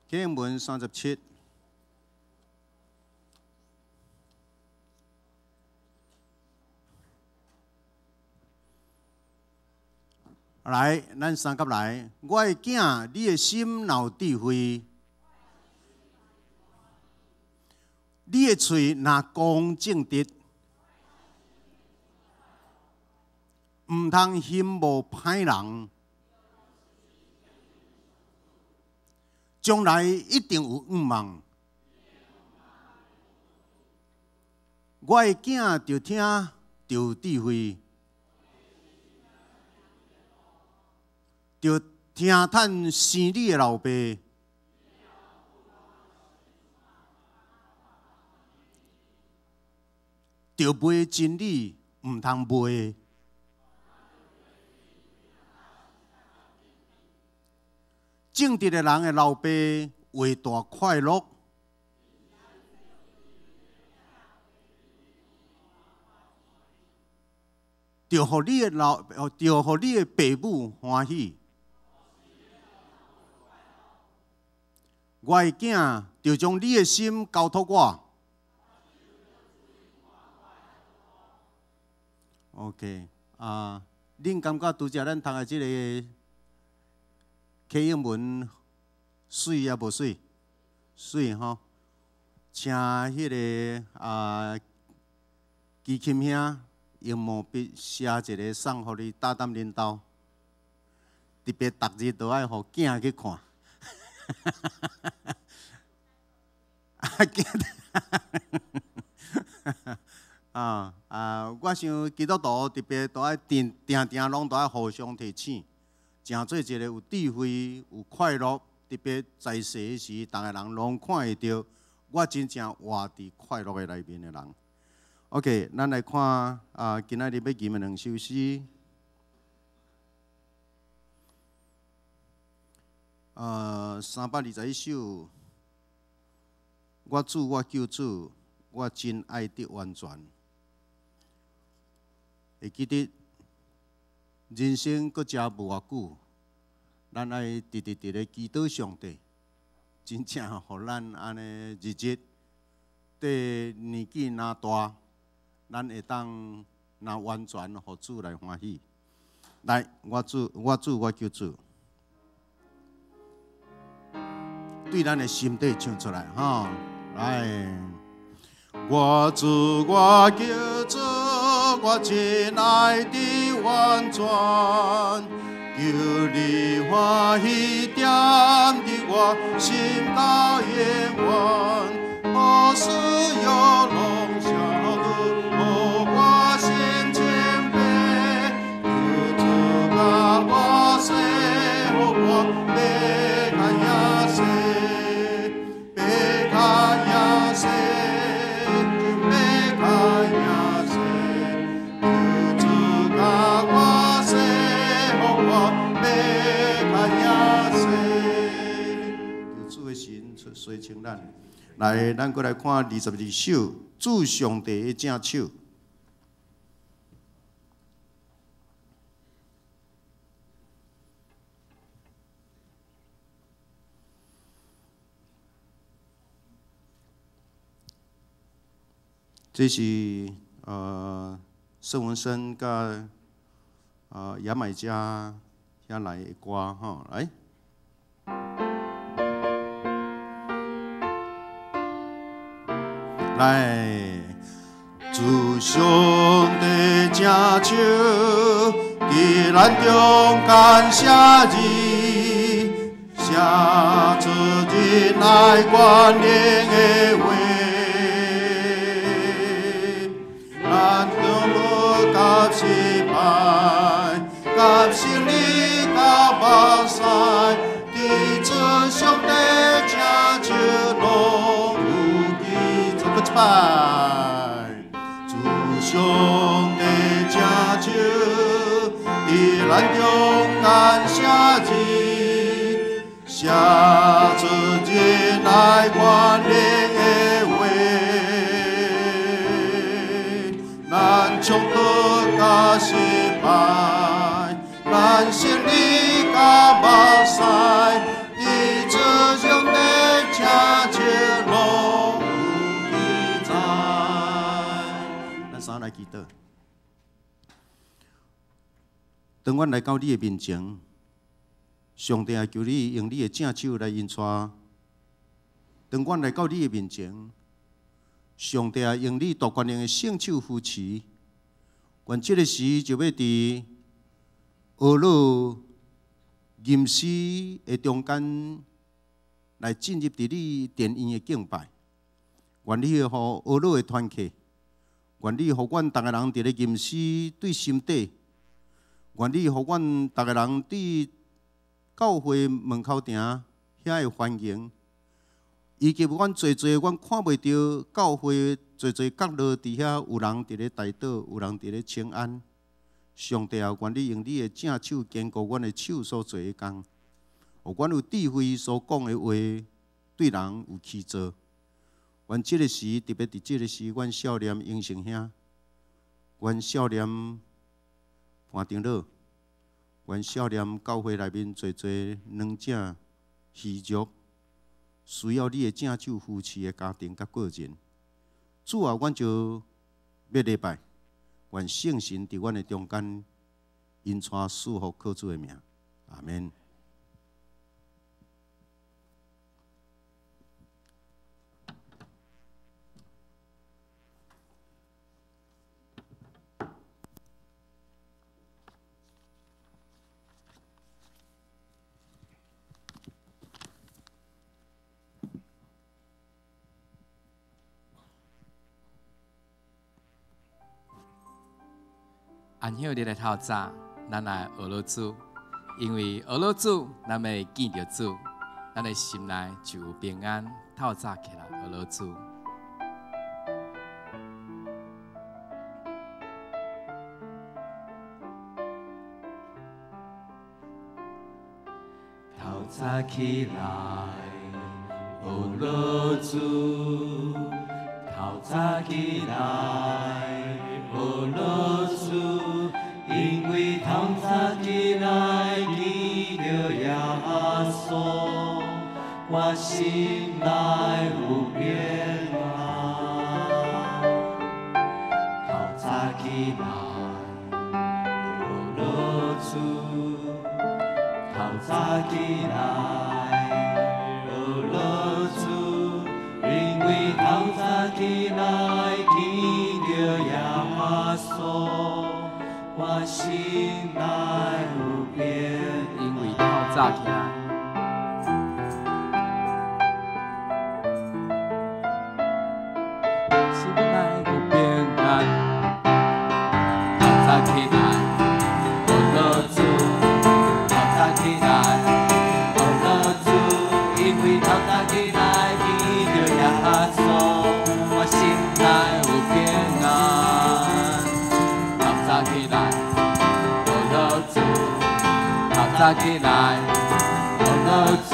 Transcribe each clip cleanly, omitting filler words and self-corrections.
经文37。来，咱三甲來。我的囝，你的心若有智慧，你的喙若講正直，毋通羨慕歹人，將來一定有向望。我的囝著聽，著有智慧。著聽趁生你的老爸，著賣真理，毋通賣。正直的人的老爸會大快樂，著予你的老，著予你的爸母歡喜。我的囝，著將你的心交託我。OK，啊，恁感覺拄才咱讀的這个啟應文媠抑無媠？媠吼，請彼个啊，基金兄用毛筆寫一个送予你擔當恁兜，特別逐日都愛予囝去看。啊，啊啊！我想基督徒特別都愛定定定攏都愛互相提醒，成做一个有智慧、有快樂，特別在世時，逐个人攏看會著，我真正活佇快樂的內面的人。OK，咱來看啊，今仔日欲吟的兩首詩。321首，我主我救主，我真愛得完全。會記得人生閣遮無偌久，咱愛直直直咧祈禱上帝，真正予咱按呢日日，對年紀若大，咱會當若完全予主來歡喜。來，我主我主我救主。對咱的心底唱出來，吼！來，我主我救主，我真愛的完全，求你歡喜踮佇我心到永遠，何事又攏相拄，予我心清白，求主共我洗，予我白較也洗。白較也洗，白較也洗，求主共我洗，予我白較也洗。求主的神出洗清咱。來，咱閣來看22首，主上帝的正手。這是宋文生佮牙買加遐來的歌吼，來。來，主上帝正手，佇咱中間寫字，寫出仁愛關聯的話。咱當無甲失敗，甲勝利，甲目屎，佇主上帝正手攏有記載。閣一擺，主上帝正手，佇咱中間寫字，寫出仁愛關聯的話。咱衝突甲失敗，咱勝利甲目屎，佇主上帝禱。當阮來到你的面前，上帝啊，求你用你的正手來引帶。當阮來到你的面前，上帝啊，用你大權能的聖手扶持。願這个時就欲佇呵咾吟詩的中間來進入佇你殿院的敬拜。願你予呵咾的團契，願你予阮逐个人佇咧吟詩對心底，願你予阮逐个人對教會門口埕遐的歡迎，以及阮濟濟阮看袂著教會濟濟角落佇遐有人佇咧代禱，有人佇咧請安。上帝啊，願你用你的正手堅固阮的手所做的工，予阮有智慧所講的話對人有起造。願這个時，特別佇這个時，阮少年英雄兄，阮少年潘長老，阮少年教會內面濟濟軟者虛弱，需要你的正手扶持的家庭佮個人。主啊，阮就欲禮拜，願聖神佇阮的中間，引帶賜福靠主的名，阿們。安息日的透早，咱來呵咾主，因為呵咾主，咱會見著主，咱的心內就有平安。透早起來呵咾主。透早起來呵咾主，透早起來呵咾主，因為透早起來見著耶穌，我心內有平安。透早起來呵咾主，透早起來呵咾主，因為透早起來見著耶穌，我心內有平安。因為透早起來。心內有平安。透早起來呵咾主，透早起來呵咾主，因為透早起來見著耶穌，我心內有平安。透早起來呵咾主，透早起來呵咾主，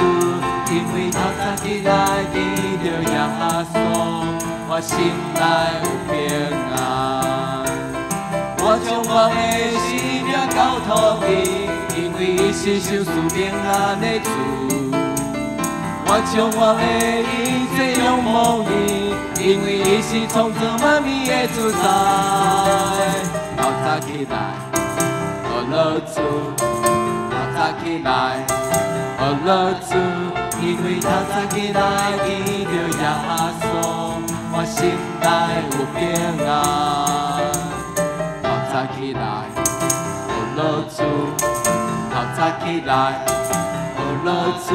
因為透早起來見著耶穌，我心內有平安。我將我的生命交託伊，因為伊是賞賜平安的主。我將我的一切仰望伊，因為伊是創造萬物的主宰。透早起來呵咾主，透早起來呵咾主，因為透早起來見著耶穌，我心內有平安。透早起來呵咾主，透早起來呵咾主，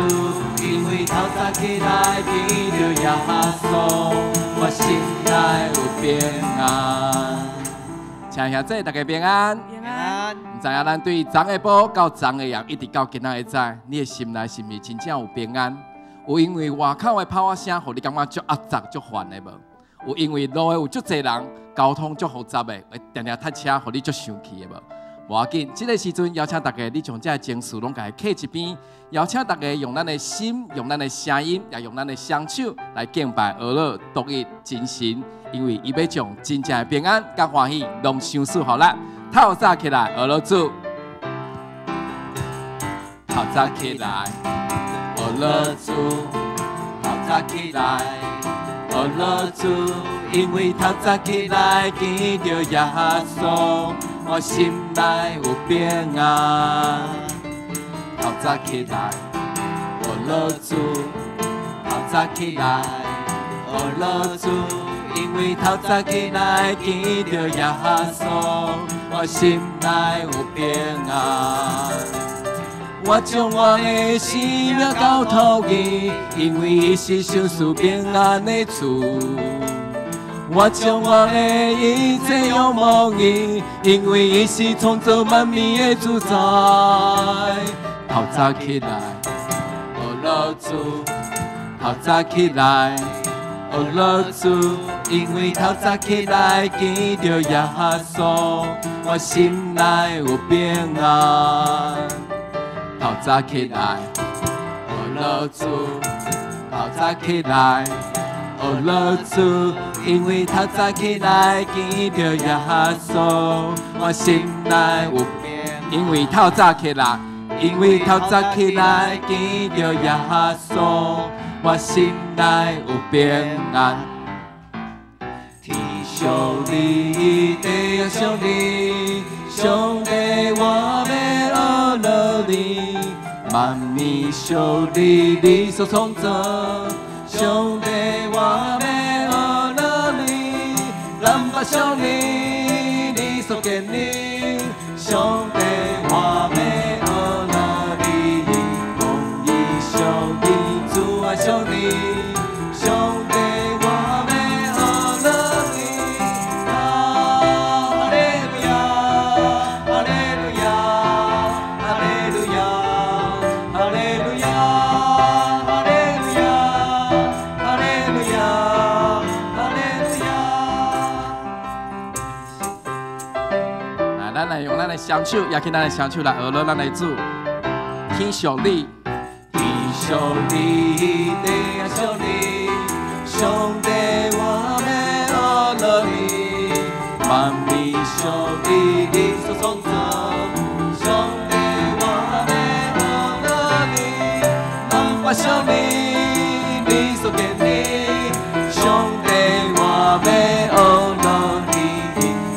因為透早起來見著耶穌，我心內有平安。請兄弟大家平安。平安。毋知影咱對昨下晡到昨下夜，一直到今仔日早，你的心內是毋是真正有平安？有因為外口的炮仔聲，予你感覺足壓雜、足煩的無？有因為路的有足濟人，交通足複雜的，會定定塞車，予你足生氣的無？無要緊，這个時陣邀請大家，你將這个情緒攏共伊放一邊，邀請大家用咱的心、用咱的聲音，也用咱的雙手來敬拜呵咾獨一真神，因為伊欲將真正的平安佮歡喜攏賞賜予咱。透早起來呵咾主，透早起來呵咾主，透早起來呵咾主，因為透早起來見著耶穌，我心內有平安。透早起來，學樂主，透早起來，學樂主，因為透早起來見著耶穌，我心內有平安。我將我的生命交託伊，因為伊是賞賜平安的主。我將我的一切仰望伊，因為伊是創造萬物的主宰。透早起來，學樂主，透早起來，學樂主，因為透早起來見著耶穌，我心內有平安。透早起來，學樂主，透早起來，學樂主，因為透早起來見著耶穌，我心內有平安。因為透早起來，因為透早起來見著耶穌，我心內有平安。天上你，地上你，上帝我欲學樂你，萬物屬你，你所創造，上帝我欲學樂你，南北屬你，你所建立，上帝我欲學樂你，公義屬你，慈愛屬你，上帝我欲學樂你，哈利路亞，哈利路亞，哈利路亞，哈利路亞，哈利路亞，哈利路亞，哈利路亞。來，咱來用咱的雙手，舉起咱的雙手來學樂咱的主，天屬你，天屬你，地也屬你，上帝我欲學樂你，萬物屬你，你所創造，上帝我欲學樂你，萬物屬你，你所建立，上帝我欲學樂你，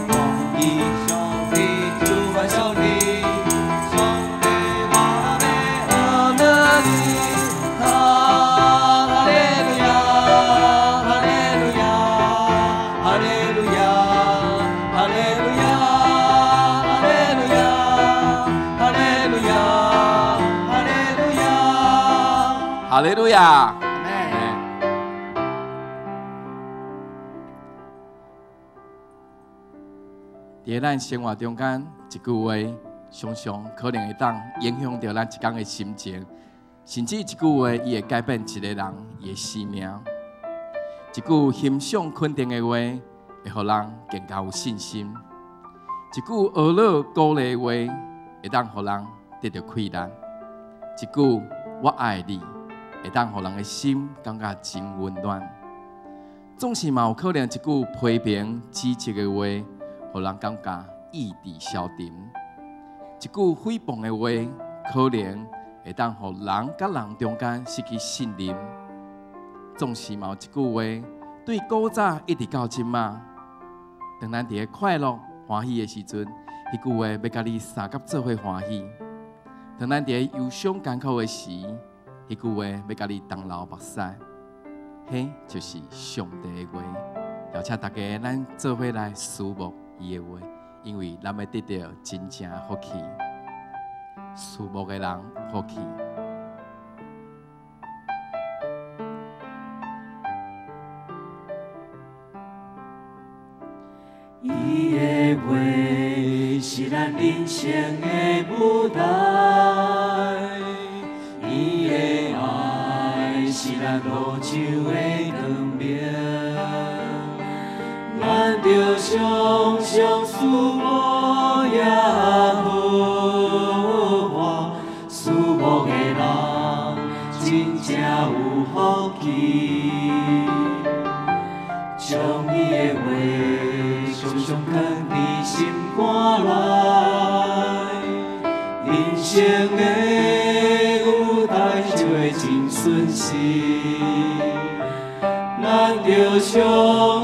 公義屬你，慈愛屬你，上帝我欲學樂你，哈利路亞，哈利路亞，哈利路亞，哈利路亞，哈利路亞，哈利路亞，哈利路亞。哈利路亞。阿們。佇咱生活中間，一句話常常可能會當影響著咱一工的心情，甚至一句話伊會改變一個人伊的生命。一句欣賞肯定的話，會予人更加有信心；一句學樂鼓勵的話，會當予人得著氣力；一句我愛你，會當予人的心感覺真溫暖。總是嘛有可能一句批評指責的話，予人感覺意志消沉；一句誹謗的話，可能會當予人佮人中間失去信任。總是嘛有一句話，對古早一直到這馬，當咱佇咧快樂歡喜的時陣，彼句話欲共你相佮做伙歡喜；當咱佇咧憂傷艱苦的時，彼句話欲共你同流目屎。彼就是上帝的話，邀請大家咱做伙來思慕伊的話，因為咱欲得著真正的福氣。思慕的人福氣。伊的話是咱人生的舞台，伊的愛是咱路上的光明。咱著常常思慕耶和華，思慕的人真正有福氣。將伊的話常常囥佇心肝內，人生的舞台就會真順遂。咱著常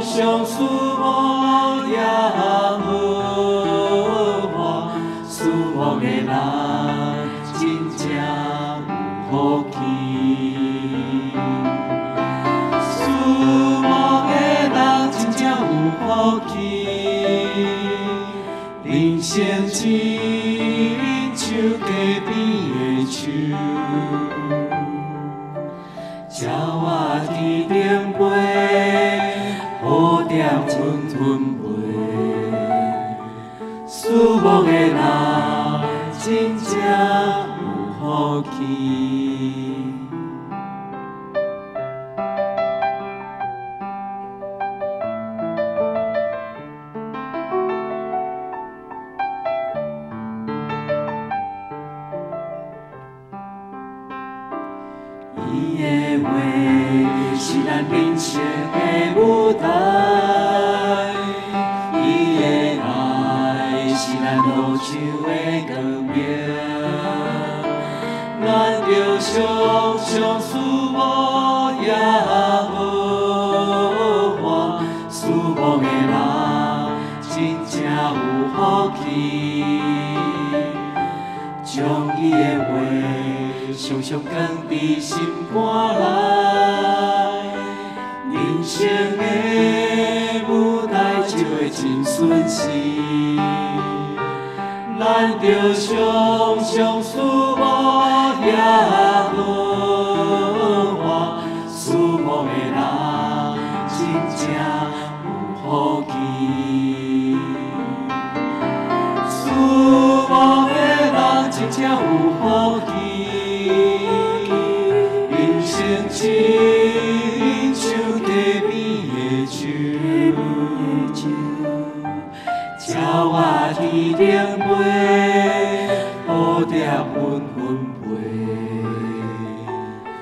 常常思慕耶和华，思慕的人真正有福气。思慕的人真正有福气，人生亲像溪边的树，鸟仔天顶飞，蝴蝶纷纷飞。思慕的人真正有福气。伊的话是咱人生的舞台，伊的爱是咱路上的光明。咱著常常思慕耶和华，思慕的人真正有福气，将伊的话常常藏伫心肝内，人生的舞台就会真顺遂。咱著常常思慕耶和华，思慕的人真正有福气。思慕的人真正有福气，人生亲像溪边的树，鸟仔天顶飞，蝴蝶纷纷飞。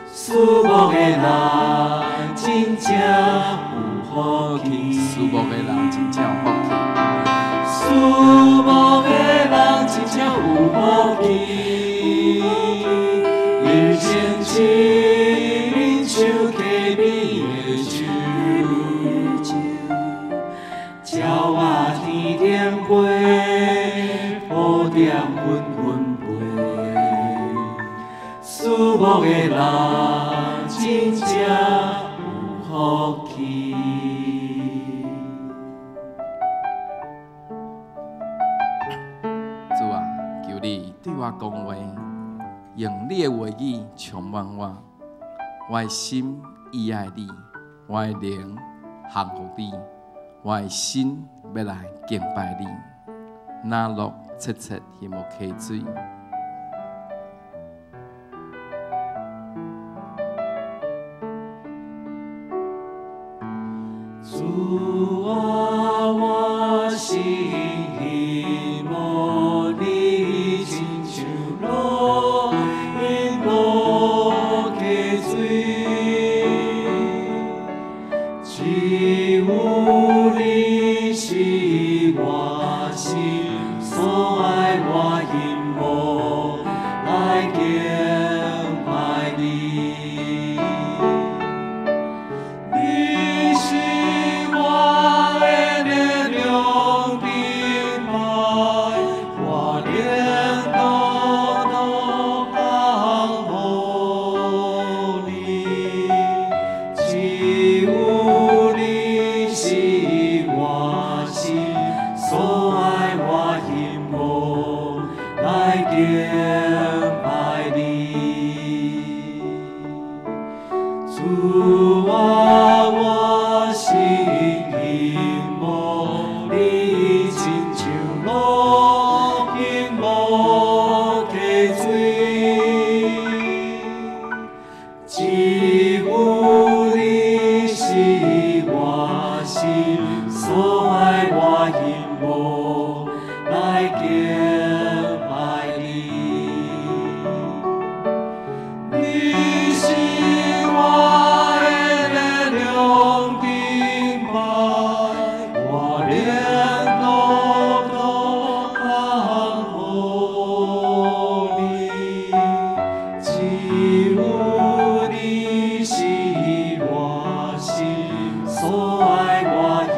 思慕的人真正有福气，思慕的人真正有福气，思慕的人真正有福气，人生亲像溪边的树，鸟仔天顶飞，蝴蝶纷纷飞。思慕的人真正有福气。主啊，求你对我讲话，用你的话语充满我，我的心意爱你，我的灵降服你，我的心欲来敬拜你。那落切切希望溪水。主啊，我心希望你，亲像落云落溪水，只有你是我心所爱，我希望来敬拜你。你是我的力量盾牌，我灵独独降予你。只有你是我心所爱，我希望来敬拜你。主啊，我心希望你，亲像落云无溪水，只有你是我心所爱，我希望来敬拜你。你是我的力量盾牌，我灵独独降予你。只有你是我心所爱，我希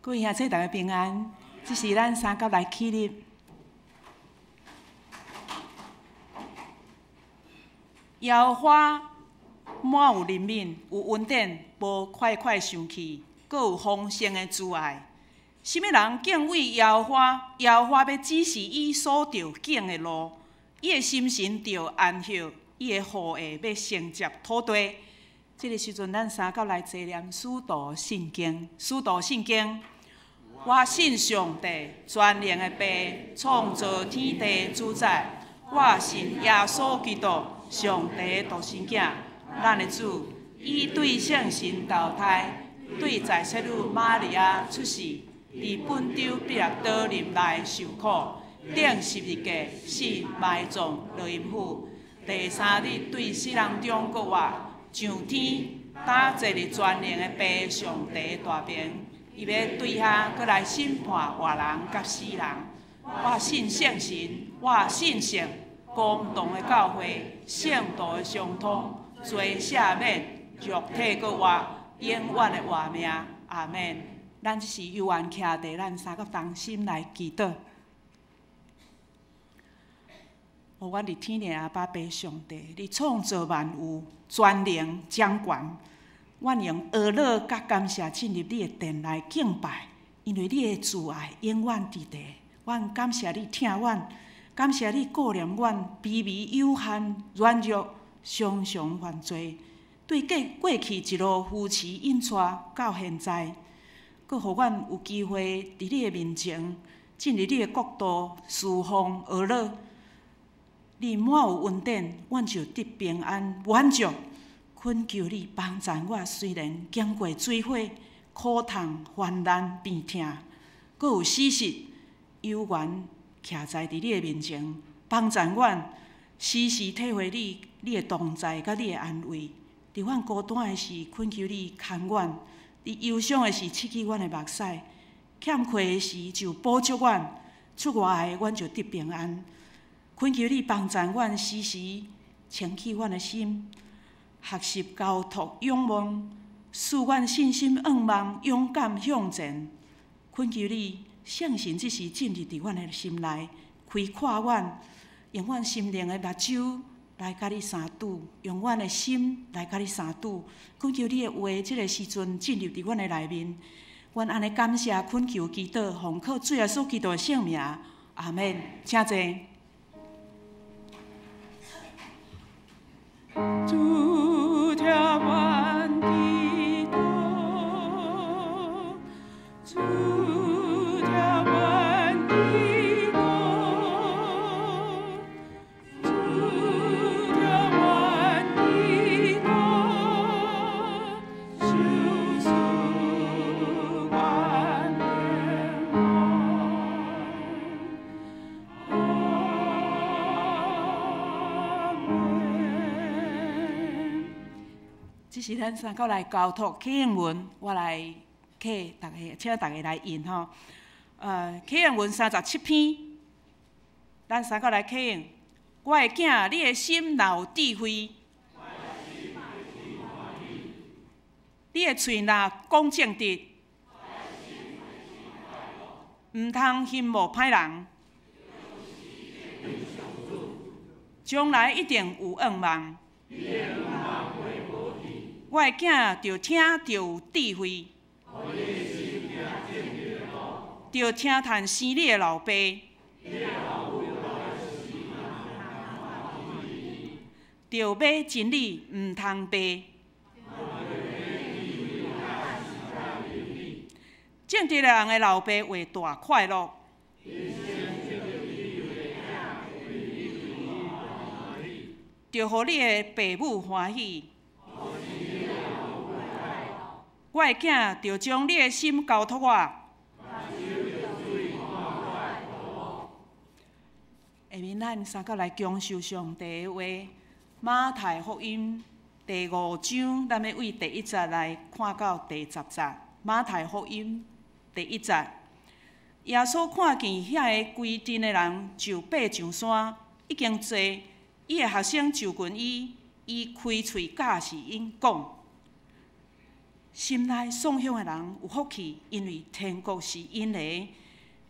各位兄弟，大家平安。這是咱三甲來起立。耶和華滿有憐憫，有恩典，無快快生氣，閣有豐盛的慈愛。啥物人敬畏耶和華，耶和華欲指示伊所著敬的路，伊的心神著安歇，伊的後裔欲承接土地。這个時陣，咱三甲來齊念使徒信經。使徒信經，我信上帝，全能的父，創造天地主宰。我信耶穌基督，上帝的獨生囝，咱的主。伊對聖神投胎，對在洗女瑪利亞出世，佇本丟彼拉多林內受苦，釘十字架，死埋葬，落陰府。第三日對死人中復活，上天，搭坐佇全能的父上帝大爿，伊欲對遐閣來審判活人佮死人。我信聖神，我信聖公同的教會，聖徒的相通，罪赦免，肉體閣活，永遠的活命。阿們。咱這是有緣徛佇咱三個同心來祈禱。哦，阮佇天的阿爸父上帝，你創造萬有，全能掌權。阮用呵咾佮感謝進入你的殿來敬拜，因為你的慈愛永遠佇地。阮感謝你疼阮，感謝你顧念阮卑微有限、軟弱，常常犯罪。對過過去一路扶持引帶到現在，閣予阮有機會佇你的面前進入你的國度，侍奉呵咾。你滿有恩典，阮就得平安滿足。懇求你幫助我，雖然經過水火、苦痛、患難、病痛，閣有死實，猶原徛在佇你的面前，幫助阮時時體會你、你的同在佮你的安慰。佇阮孤單的時，懇求你牽阮；佇憂傷的時，拭去阮的目屎；欠缺的時，就補足阮。出外的，阮就得平安。懇求你幫助阮，時時清氣阮的心，學習交託仰望，使阮信心向望，勇敢向前。懇求你聖神這時進入佇阮的心內，開闊阮，用阮心靈的目睭來佮你相拄，用阮的心來佮你相拄。懇求你的話，這个時陣進入佇阮的內面，阮按呢感謝懇求祈禱，奉靠主耶穌基督的聖名，阿們。請坐。主聽阮祈禱，主聽阮祈禱，主聽阮祈禱，求賜阮平安。阿們。這是咱三個來交託啟應文，我來請大家，請大家來印吼。啟應文37篇，咱三個來啟應。我的囝，你的心若有智慧，你的喙若講正直，毋通羨慕歹人，將來一定有向望。我的囝著聽著有智慧，著聽趁生你的老爸，著買真理，毋通賣。正直人的老爸會大快樂，著予你的爸母歡喜。我的囝，著將你的心交託我。下面咱三個來享受上帝的話，馬太福音第五章，咱欲對第一節來看到第十節。馬太福音第一節，耶穌看見遐个規陣的人就爬上山，已經坐，伊的學生就近伊，伊開喙教示𪜶講。心內喪享的人有福氣，因為天國是𪜶的；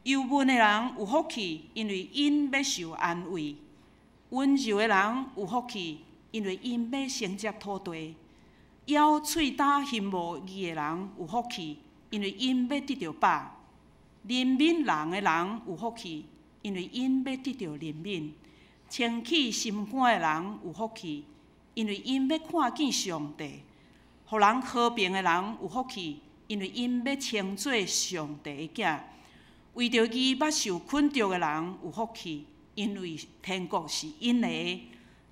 憂悶的人有福氣，因為𪜶欲受安慰；溫柔的人有福氣，因為𪜶欲承接土地；枵喙焦心無義的人有福氣，因為𪜶欲得著飽；憐憫人的人有福氣，因為𪜶欲得著憐憫；清氣心肝的人有福氣，因為𪜶欲看見上帝；予人和平的人有福氣，因為𪜶欲稱做上帝的囝；為著義捌受捆著的人有福氣，因為天國是𪜶的。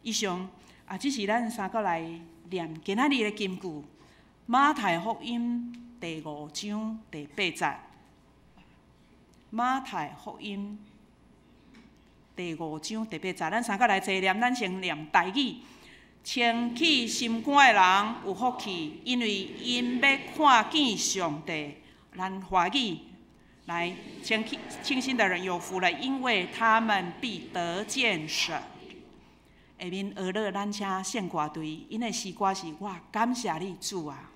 以上啊，這是咱三個來念今仔日的金句，馬太福音第五章第八節。馬太福音第五章第八節，咱三個來齊念，咱先念台語。清氣心肝的人有福氣，因為𪜶欲看見上帝。咱華語來，清氣清心的人有福了，因為他們必得見神。下面學樂，咱請聖歌隊，𪜶的詩歌是我感謝你主啊。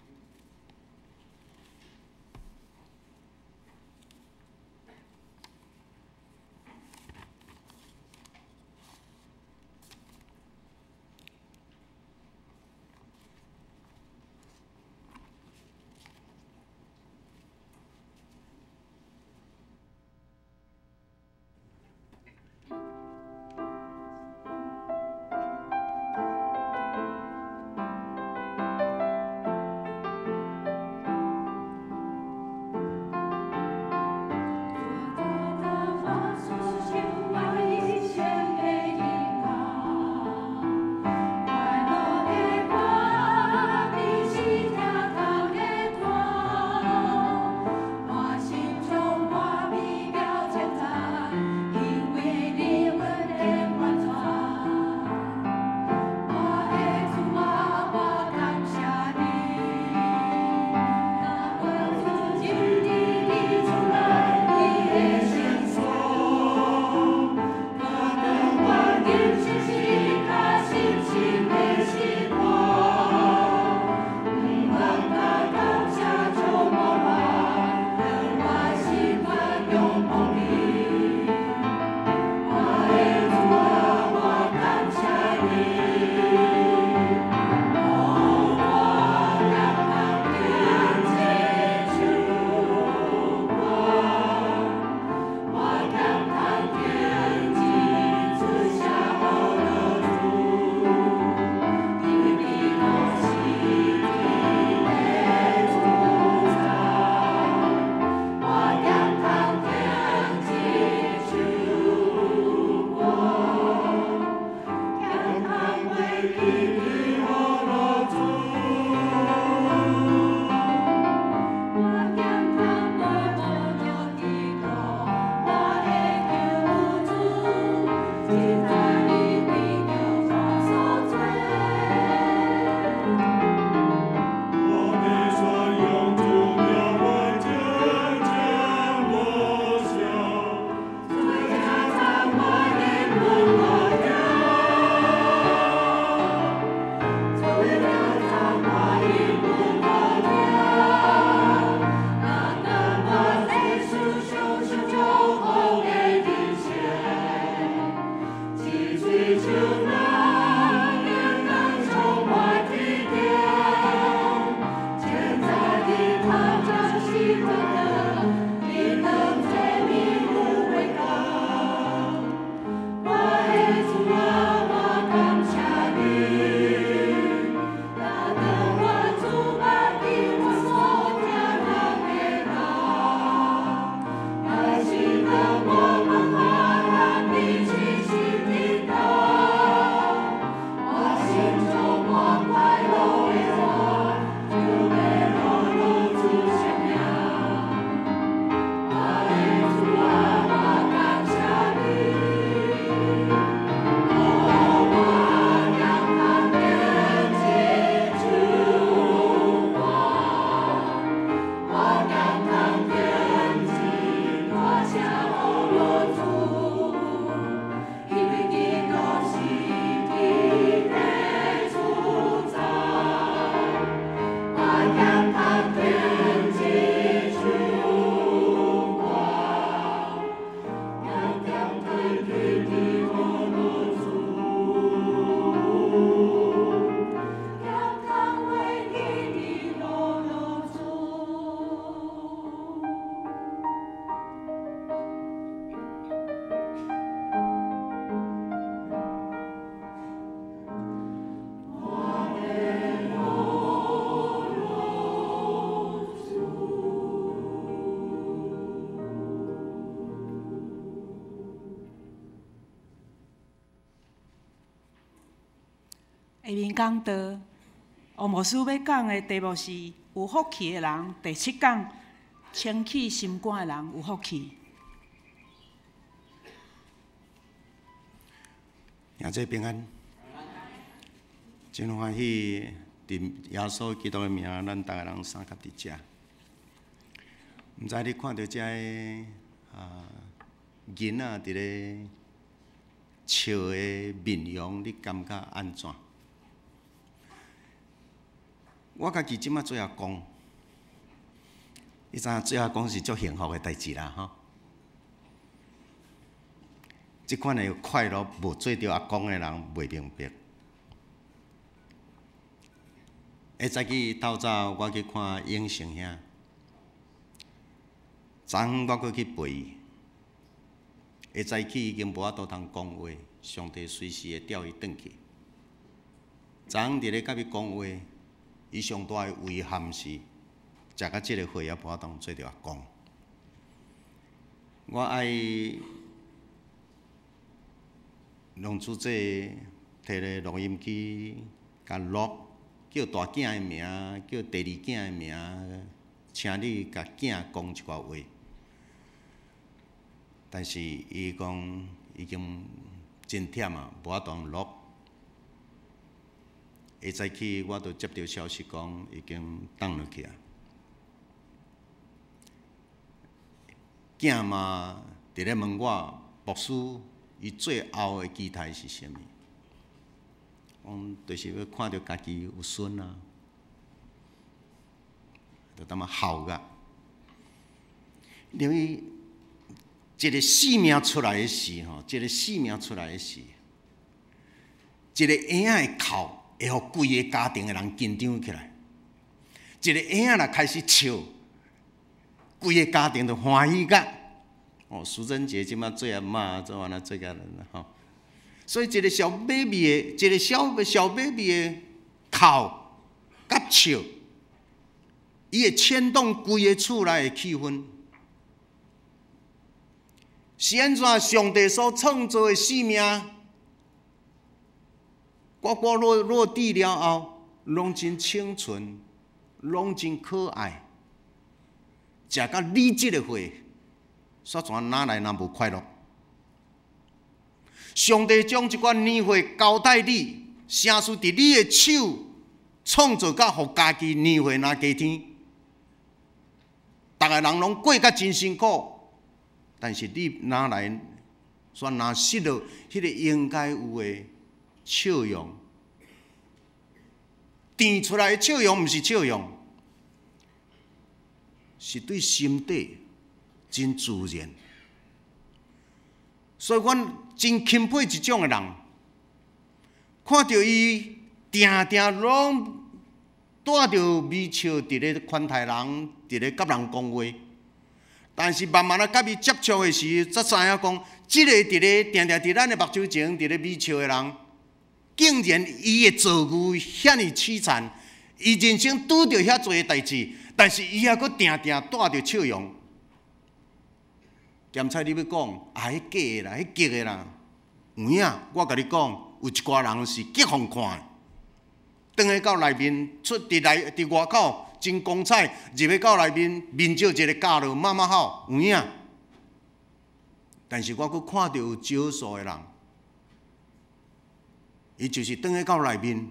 下面講道，王牧師欲講的題目是有福氣的人，第七講，清氣心肝的人有福氣。兄弟平安，真歡喜，佇耶穌基督的名，咱逐个人相佮佇遮。毋知你看著遮个囡仔佇咧笑的面容，你感覺按怎？我家己這擺做阿公，你知影做阿公是足幸福的代誌啦，吼！這款的快樂，無做著阿公的人袂明白。下早起透早，我去看永成兄，昨昏我閣去陪伊。下早起已經無法度通講話，上帝隨時會調伊轉去。昨昏佇咧佮伊講話，伊上大的遺憾是，食到這个歲猶無法度做著阿公。我愛讓主這提个錄音機，共錄，叫大囝的名，叫第二囝的名，請你共囝講一寡話。但是伊講已經真忝啊，無法度錄。下早起我就接著消息講已經轉落去啊。囝嘛佇咧問我，牧師，伊最後的期待是啥物？我講就是欲看著家己有孫啊，就淡仔哭甲。因為一個生命出來的時吼，一個生命出來的時，一個嬰仔的哭，會予規个家庭的人緊張起來。一個嬰仔若開始笑，規个家庭就歡喜甲。哦，淑珍姐這擺做阿嬤，做按呢做甲吼。所以一個小 baby 的，一個小小 baby 的哭佮笑，伊會牽動規個厝內的氣氛。是按怎？上帝所創造的生命，呱呱落落地了後，攏真清純，攏真可愛。食到你這个歲，煞怎哪來那無快樂？上帝將這款年歲交代你，成事佇你的手創造甲予家己年歲若加添，逐个人攏過甲真辛苦。但是你哪來煞若失落彼个應該有的笑容？甜出來的笑容毋是笑容，是對心底真自然。所以阮真欽佩這種的人，看著伊定定攏帶著微笑，佇咧款待人，佇咧佮人講話。但是慢慢仔佮伊接觸的時，才知影講，這个佇咧定定佇咱的目睭前佇咧微笑的人，竟然伊的遭遇遐爾淒慘，伊人生拄著遐濟的代誌，但是伊猶閣定定帶著笑容。兼且你欲講啊，彼假的啦，彼激的啦，有影，我共你講，有一寡人是激予看的，轉去到內面出佇內佇外口真光彩，入去到內面面罩一个角落，媽媽好有影。但是我閣看著有少數的人，伊就是轉去到內面，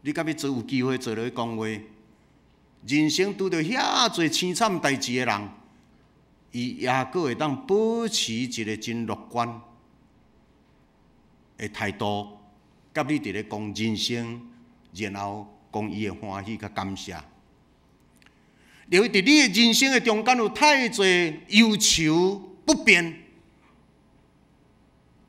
你佮伊做有機會坐落去講話，人生拄著遐濟凄慘代誌的人，伊猶閣會當保持一个真樂觀的態度，佮你佇咧講人生，然後講伊的歡喜佮感謝。因為佇你的人生的中間有太濟憂愁不便。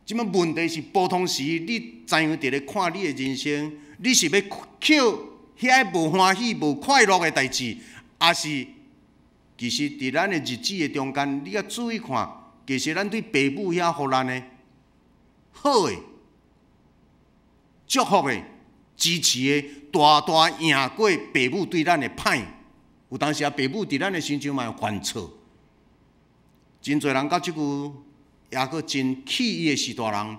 這擺問題是，普通時你怎樣佇咧看你的人生？你是欲抾遐個無歡喜、無快樂的代誌，抑是其實佇咱的日子的中間，你欲注意看，其實咱對爸母遐予咱的好的、祝福的、支持的，大大贏過爸母對咱的歹。有當時啊，爸母佇咱的身上嘛會犯錯。真濟人到這久，猶閣真氣伊的序大人，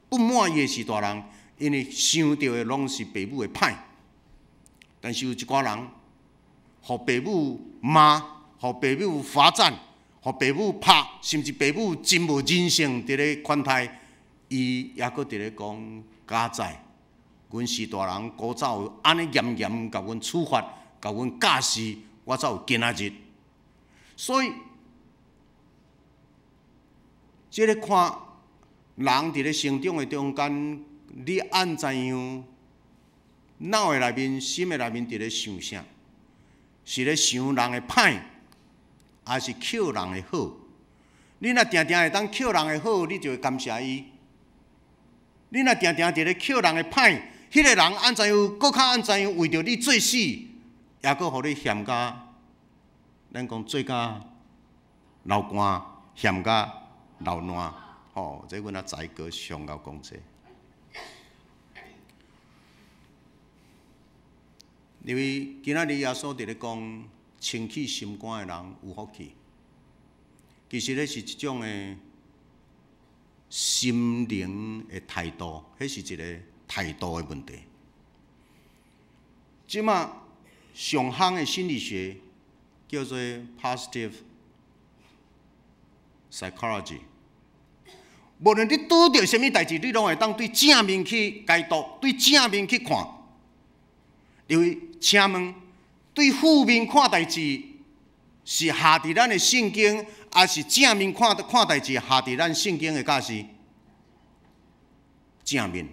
不滿意的序大人，因為想著的攏是爸母的歹。但是有一寡人，予爸母罵，予爸母罰站，予爸母拍，甚至爸母真無人性佇咧款待，伊猶閣佇咧講佳哉，阮是大人，古早有按呢嚴嚴共阮處罰，共阮教示，我才有今仔日。所以，這个看人佇咧成長的中間，你按怎樣腦的內面、心的內面佇咧想啥？是咧想人的歹，抑是抾人的好？你若定定會當抾人的好，你就會感謝伊。你若定定佇咧抾人的歹，彼個人按怎樣，閣較按怎樣為著你做死，抑閣予你嫌甲，咱講做甲流汗，嫌甲流爛，吼！這阮阿才哥上𠢕講這個。因為今仔日耶穌佇咧講，清氣心肝的人有福氣。其實彼是一種的心靈的態度，彼是一個態度的問題。這馬上夯的心理學叫做 positive psychology。無論你拄著啥物代誌，你攏會當對正面去解讀，對正面去看。因為請問，對負面看代誌是下佇咱的聖經，抑是正面看看代誌下佇咱聖經的教示？正面，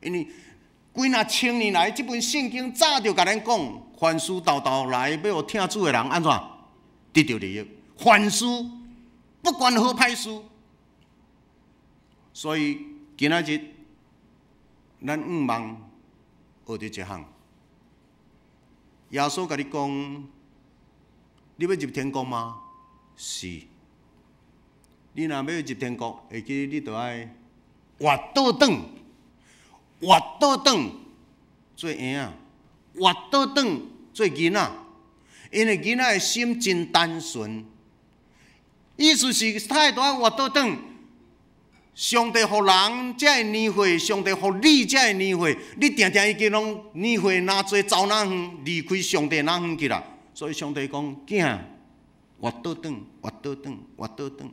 因為幾若千年來，這本聖經早就共咱講，凡事沓沓來欲予疼主的人按怎得著利益？凡事不管好歹事，所以今仔日咱向望學著一項，耶穌共你講，你欲入天國嗎？是。你若欲入天國，會記你著愛活倒轉，活倒轉做嬰仔，活倒轉做囡仔，因為囡仔的心真單純。意思是，態度愛活倒轉。上帝予人這个年歲，上帝予你這个年歲，你定定已經攏年歲若濟走若遠，離開上帝若遠去啦。所以上帝講：囝，活倒轉，活倒轉，活倒轉。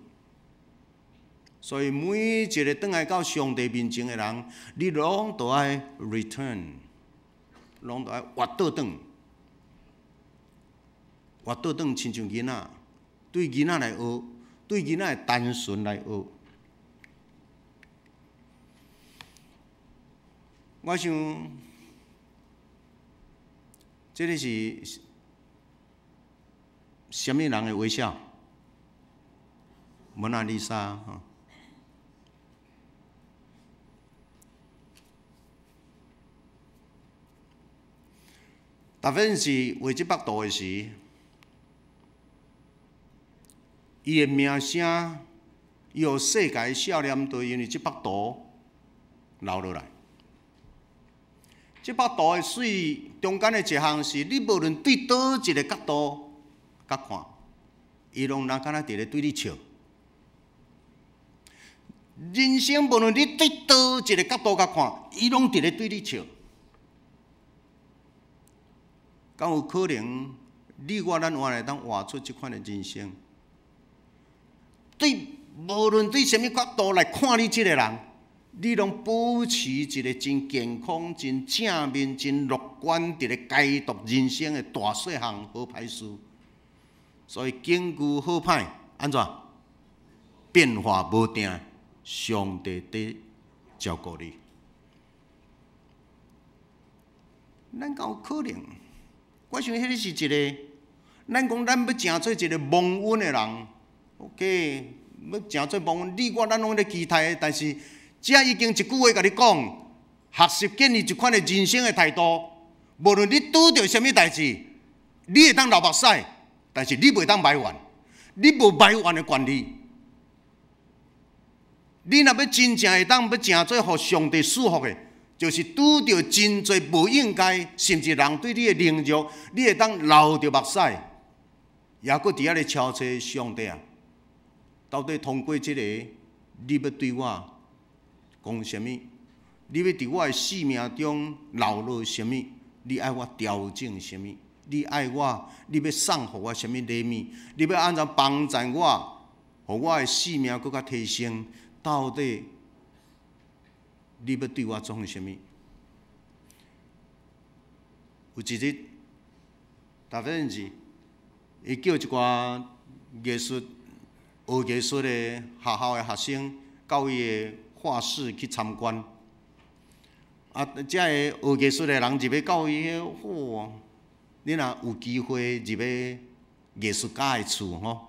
所以每一個轉來到上帝面前的人，你攏都愛 return，攏都愛活倒轉，活倒轉，親像囡仔，對囡仔來學，對囡仔的單純來學。我想，這个是啥物人的微笑？蒙娜麗莎。吼。達芬奇畫這幅圖的時，伊的名聲，伊予世界少年都因為這幅圖留落來。這幅圖的媠中間的一項是，你無論對佗一个角度佮看，伊攏若敢若佇咧對你笑。人生無論你對佗一个角度佮看，伊攏佇咧對你笑。敢有可能，你我咱原來當活出這款的人生？對，無論對啥物角度來看你這个人，你攏保持一个真健康、真正面、真樂觀，佇咧解讀人生的大細項好歹事。所以境遇好歹按怎變化無定，上帝佇照顧你。咱敢有可能？我想彼个是一个，咱講咱欲成做一个蒙恩的人，OK，欲成做蒙恩，你我咱攏咧期待的，但是這已經一句話共你講，學習建立一款的人生的態度，無論你拄著啥物代誌，你會當流目屎，但是你袂當埋怨，你無埋怨的權利。你若欲真正會當欲成做予上帝賜福的，就是拄著真濟無應該，甚至人對你的凌辱，你會當流著目屎，猶閣佇遐咧敲催上帝啊！到底通過這个，你欲對我講啥物？你欲佇我的生命中流落啥物？你愛我調整啥物？你愛我？你欲送予我啥物禮物？你欲按怎幫助我，予我的生命閣較提升？到底你欲對我創啥物？有一日，達芬奇，伊叫一寡藝術學藝術的學校的學生到伊的畫室去參觀。啊，遮個學藝術的人入去到伊彼，嚯！你若有機會入去藝術家的厝吼，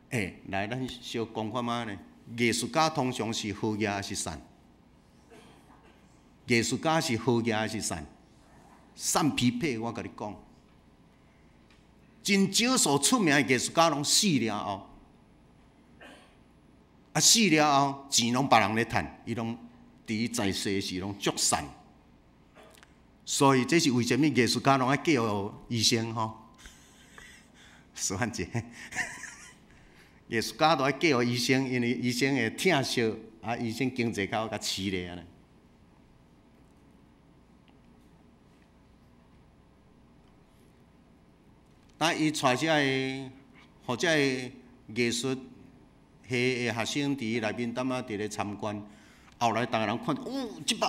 欸，來咱小講看覓呢？藝術家通常是好額還是散？藝術家是好額還是散？散疲憊，我共你講，真少數出名的藝術家攏死了後，啊死了後錢攏別人咧趁，伊攏佇伊在世時攏足散。所以這是為啥物藝術家攏愛嫁予醫生吼？示範者，藝術家都愛嫁予醫生，因為醫生會疼惜，啊，醫生經濟較較飼咧按呢。當伊帶遮个，予遮個藝術系的學生佇伊內面踮仔佇咧參觀，後來逐个人看著，哦，這幅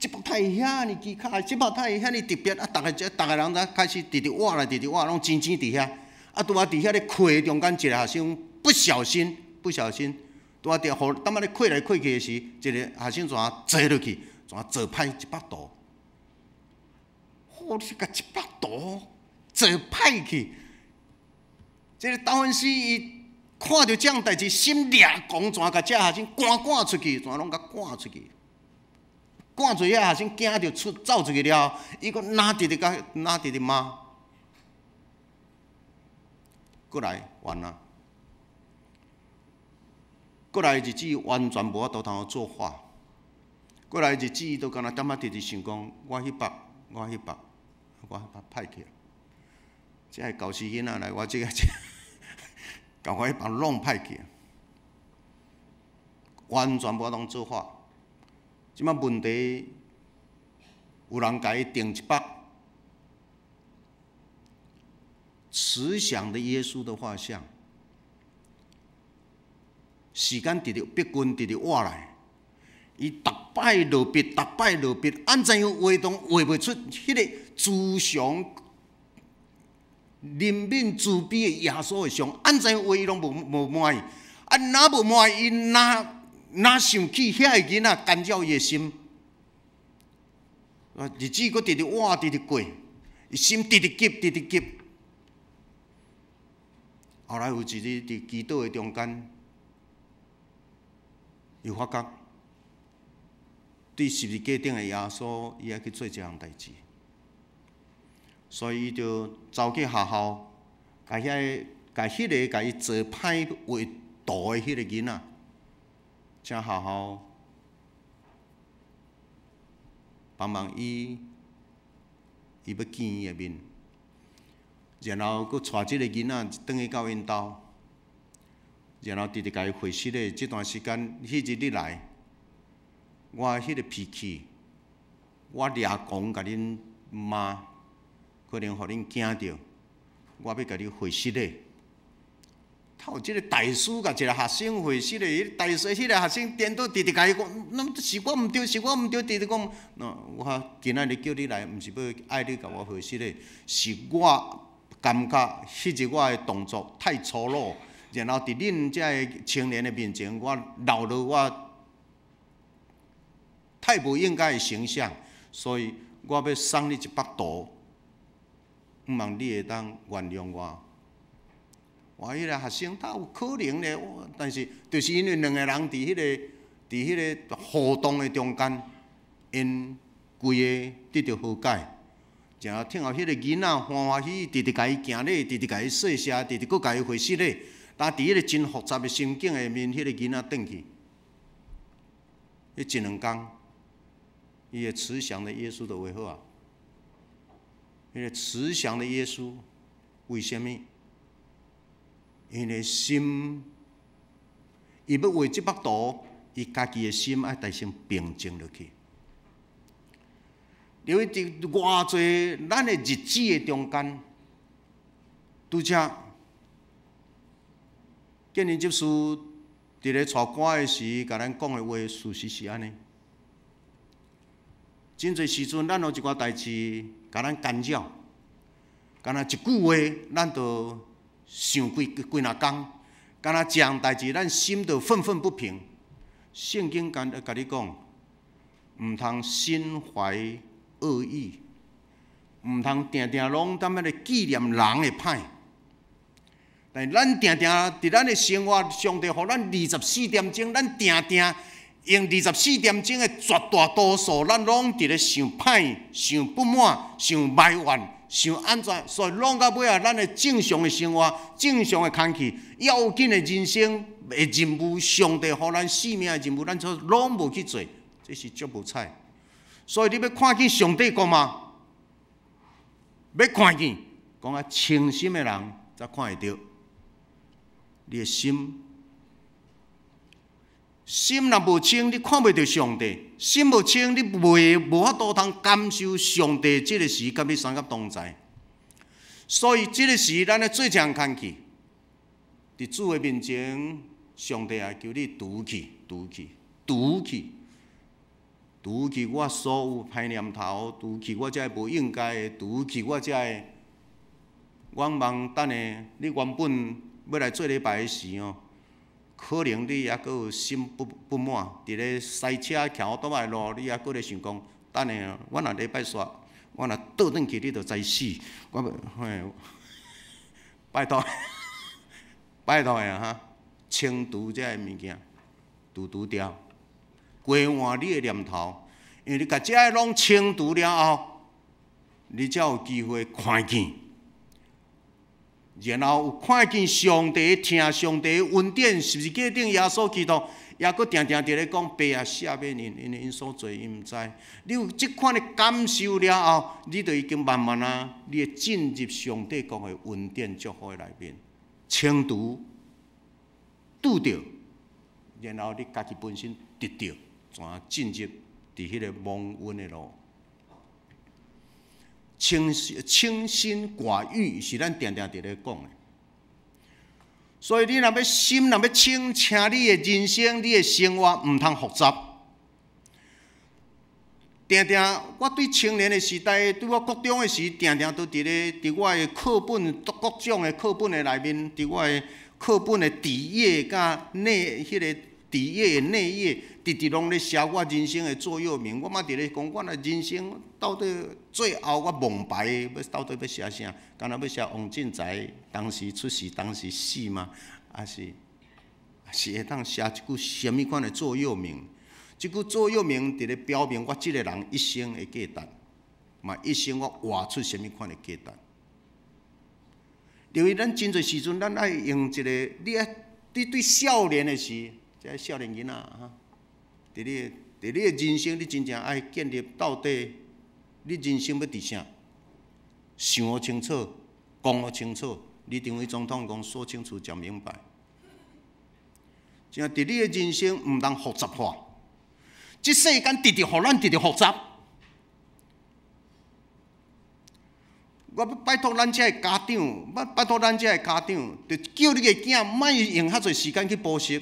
這幅太遐爾奇巧，這幅太遐爾特別，啊，逐个這逐个人才開始直直挖來，直直挖，攏錢錢佇遐，啊，拄仔佇遐咧開的中間，一個學生不小心，不小心，拄仔佇予踮仔咧開來開去的時，一個學生怎坐落去，怎做歹一幅圖，吼，你共一幅圖做歹去，這个達文西伊看著這樣代誌，心掠狂，怎共這學生趕趕出去，怎攏共趕出去？趕出去，遐學生驚著出走出去了後，伊閣哪直直共哪直直罵，閣來完啊！閣來日子完全無法度通作畫，閣來日子伊都干焦踮仔直直想講，我彼幅，我彼幅，我彼幅歹去。這个教師囡仔來，我這個這，共我彼幅弄歹去，完全無通作畫。這擺問題，有人共伊訂一幅慈祥的耶穌的畫像，時間直直逼近，直直倚來，伊逐擺落筆，逐擺落筆，按怎樣畫都畫袂出彼个慈祥、憐憫、慈悲的耶穌的像，按怎樣畫伊攏無無滿意，啊，若無滿意，伊若若想起遐个囡仔干擾伊的心，啊，日子閣直直倚，直直過，伊心直直急，直直急。後來有一日佇祈禱的中間，伊發覺對十字架頂的耶穌，伊愛去做這項代誌，所以伊就走去學校，共遐個、共彼个共伊做歹畫圖的彼個囡仔，請學校幫忙伊，伊欲見伊的面，然後閣帶這个囡仔轉去到𪜶兜，然後直直共伊回釋咧。這段時間，彼日你來，我彼个脾氣，我掠狂共恁罵，可能予恁驚著，我欲共你回釋咧。頭這个大師共一个學生回釋咧，彼大師彼個學生顛倒直直共伊講，那是我毋對，是我毋對，直直講。喏，我今仔日叫你來，毋是欲愛你共我回釋咧，是我感覺彼日我的動作太粗魯，然後佇恁這个青年的面前，我流露我太無應該的形象，所以我欲送你一幅圖，向望你會當原諒我。哇！彼个學生他有可能咧，但是就是因為兩個人佇彼个佇彼个互動的中間，𪜶規個得著和解，然後聽後彼個囡仔歡歡喜喜，直直共伊行禮，直直共伊說謝，直直閣共伊回失禮。但佇彼個真複雜的心境下面，彼個囡仔轉去，彼一兩工，伊的慈祥的耶穌就畫好啊。彼個慈祥的耶穌，為啥物？𪜶的心，伊欲畫這幅圖，伊家己的心愛先平靜落去。因為佇偌濟咱的日子的中間，拄才建林執事佇咧帶歌的時，共咱講的話，事實是按呢。真濟時陣，咱有一寡代誌共咱干擾，敢若一句話，咱就想幾幾若工，敢若一項代誌，咱心就憤憤不平。聖經共共你講，毋通心懷惡意，毋通定定攏踮遐咧紀念人的歹。但是咱定定佇咱的生活，上帝予咱24點鐘，咱定定用24點鐘的絕大多數，咱攏佇咧想歹、想不滿、想埋怨、想按怎，所以攏到尾仔，咱的正常的生活、正常的空氣、要緊的人生的任務，上帝予咱性命的任務，咱都攏無去做，這是足無彩。所以你欲看見上帝國嗎？欲看見，講啊清心的人才看會著。你的心，心若無清，你看袂著上帝；心無清，你袂無法度通感受上帝這個時佮你相佮同在。所以這個時，咱咧做這項工課，佇主的面前，上帝也求你除去、除去、除去、除去我所有歹念頭，除去我這个無應該的，除去我這个願望。等下你原本欲來做禮拜的時哦，可能你猶閣有心不滿，佇咧駛車徛倒來路，你猶閣咧想講，等下我若禮拜煞，我若倒轉去，你就知死。我嘿，拜託，拜託的哈，清除這个物件，除除掉，更換你的念頭，因為你共這个攏清除了後，你才有機會看見。然後有看見上帝，聽上帝恩典，十字架頂耶穌基督，也閣定定佇咧講，爸啊，赦免𪜶，因為𪜶所做𪜶毋知。你有這款的感受了後，你就已經慢慢啊，你會進入上帝國的恩典祝福的內面，清除、拄著，然後你家己本身得著，怎進入佇彼個蒙恩的路。清清心寡欲是咱定定佇咧講的，所以你若欲心若欲清，請你的人生、你的生活毋通複雜。定定我對青年的時代，對我國中的時，定定都佇咧佇我的課本，各種的課本的內面，佇我的課本的底頁佮內彼個底頁的內頁，直直攏咧寫我人生的座右銘。我嘛佇咧講，我若人生到底最後我墓牌欲到底欲寫啥？敢若欲寫王進財當時出世當時死嗎？抑是是會當寫一句啥物款的座右銘？這句座右銘佇咧表明我這个人一生的價值，嘛一生我活出啥物款的價值。因為咱真濟時陣，咱愛用一個，你愛你對少年的時，這少年囡仔哈，佇你的人生，你真正愛建立到底，你人生欲佇啥？想予清楚，講予清楚。李登輝總統講說清楚、講明白。真佇你的人生毋通複雜化，這世間直直予咱直直複雜。我欲拜託咱這个家長，拜拜託咱這个家長，就叫你的囝莫用較濟時間去補習，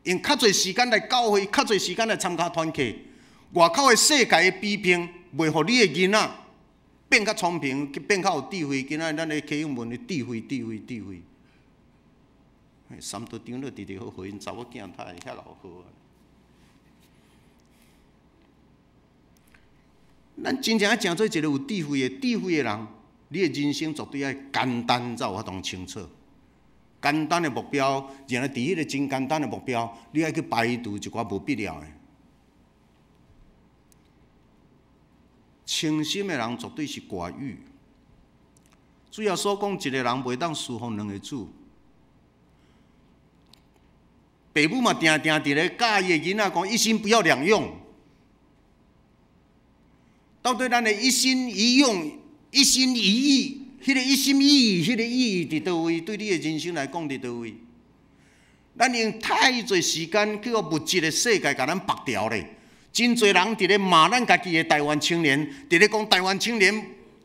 用較濟時間來教會，較濟時間來參加團契。外口的世界的批評，袂予你的囡仔變較聰明，變較有智慧。今仔日咱的客語問的智慧，智慧，智慧。三多長老直直好予𪜶查某囝，他會遐老好。咱真正愛成做一個有智慧的智慧的人，你的人生絕對愛簡單，才有法度清楚。簡單的目標，然後佇彼個真簡單的目標，你愛去排除一寡無必要的。清心的人絕對是寡欲。主耶穌講，一個人袂當侍奉兩個主。爸母嘛，定定佇咧教伊的囡仔講，一心不要兩用。到底咱的一心一用、一心一意，彼個一心一意、彼個意義佇佗位？對你的人生來講佇佗位？咱用太濟時間去予物質的世界共咱縛牢咧。真濟人佇咧罵咱家己的台灣青年，佇咧講台灣青年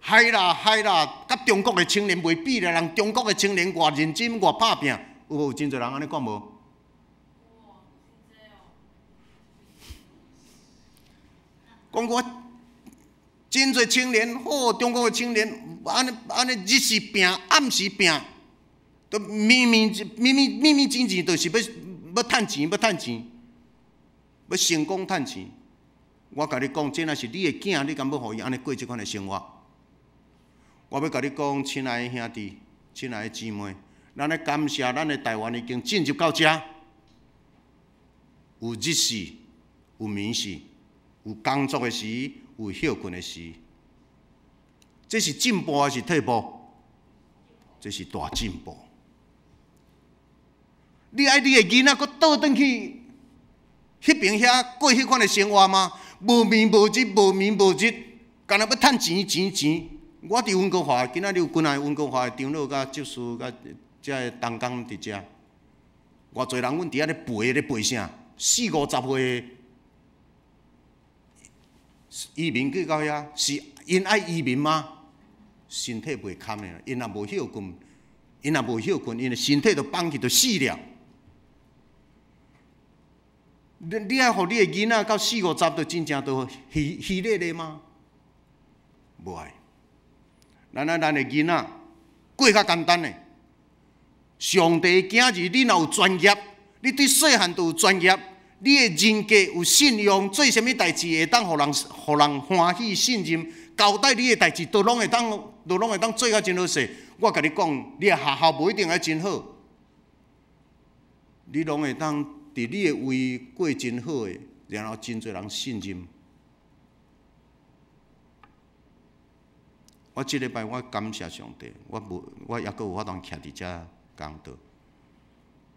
害啦害啦，佮中國的青年袂比啦，人中國的青年偌認真偌拍拚，有無？有真濟人按呢講無？講我真濟青年，好，中國的青年按呢按呢日時拚，暗時拚，都明明明明明明真正就是欲欲趁錢，欲趁錢，欲成功趁錢。我共你講，這若是你的囝，你敢欲予伊按呢過這款的生活？我欲共你講，親愛的兄弟，親愛的姊妹，咱咧感謝咱的台灣已經進入到遮，有日時，有暝時，有工作的時，有歇睏的時。這是進步還是退步？這是大進步。你愛你的囡仔閣倒轉去彼爿遐過彼款的生活嗎？無暝無日，無暝無日，干焦欲趁錢錢錢。我佇溫哥華，今仔日有幾若个溫哥華的長老佮執事佮遮个同工佇遮。偌濟人阮佇遐咧陪咧陪啥？四五十歲移民去到遐，是𪜶愛移民嗎？身體袂堪的，𪜶若無歇睏，𪜶若無歇睏，𪜶的身體就放去就死了。你你愛予你的囡仔到四五十，就真正就虛虛咧咧嗎？無愛。咱愛咱的囡仔過較簡單的。上帝的囝兒，你若有專業，你對細漢就有專業，你的人格有信用，做啥物代誌會當予人予人歡喜信任，交代你的代誌都攏會當，都攏會當做甲真好勢。我共你講，你的學校無一定愛真好，你攏會當佇你的位過真好的，然後真濟人信任。我這禮拜我感謝上帝，我無我猶閣有法度徛佇遮講道。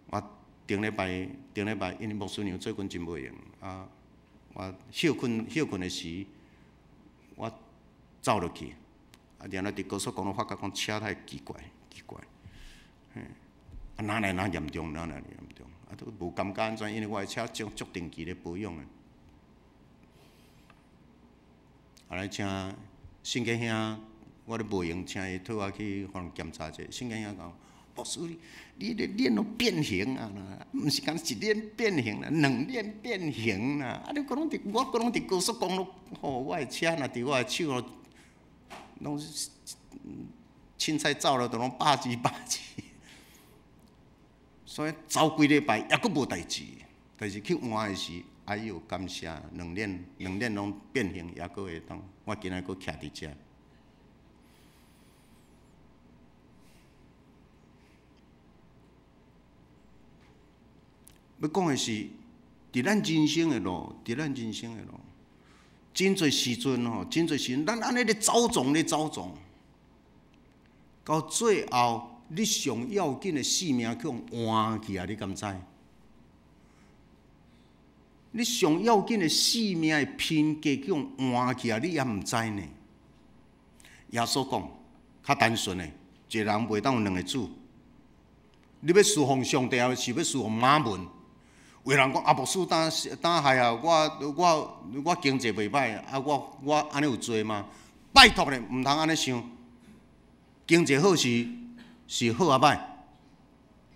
我頂禮拜頂禮拜，因為牧師娘最近真無閒啊，我歇睏歇睏的時，我走落去，啊，然後佇高速公路發覺講車太奇怪奇怪，嘿，啊，哪來哪嚴重，哪來嚴重，啊，都無感覺按怎，因為我的車足足定期咧保養的。後來請信杰兄，我咧無閒，請伊替我去予人檢查者。信杰兄講，牧師，你的鏈攏變形啊啦，毋是干一鏈變形啦，兩鏈變形啦。啊，你閣攏佇我閣攏佇高速公路，吼，我的車若佇我的手哦，攏凊彩走了，都攏百幾百幾。所以走幾禮拜猶閣無代誌，但是去換的時，哎喲，感謝兩鏈兩鏈攏變形，猶閣會當。我今仔閣徛佇遮。欲講的是，佇咱人生的路，佇咱人生的路，真濟時陣吼，真濟時陣，咱按呢咧走傱咧走傱，到最後，你上要緊的性命去予換去啊！你敢知？你上要緊的性命的品格去予換去啊！你也毋知呢。耶穌講，較單純的，一個人袂當有兩個主。你欲侍奉上帝，抑是欲侍奉瑪門？有人講啊，牧師，當當係啊，我我我經濟袂歹啊，我我按呢有罪嗎？拜託咧，毋通按呢想。經濟好是是好抑歹？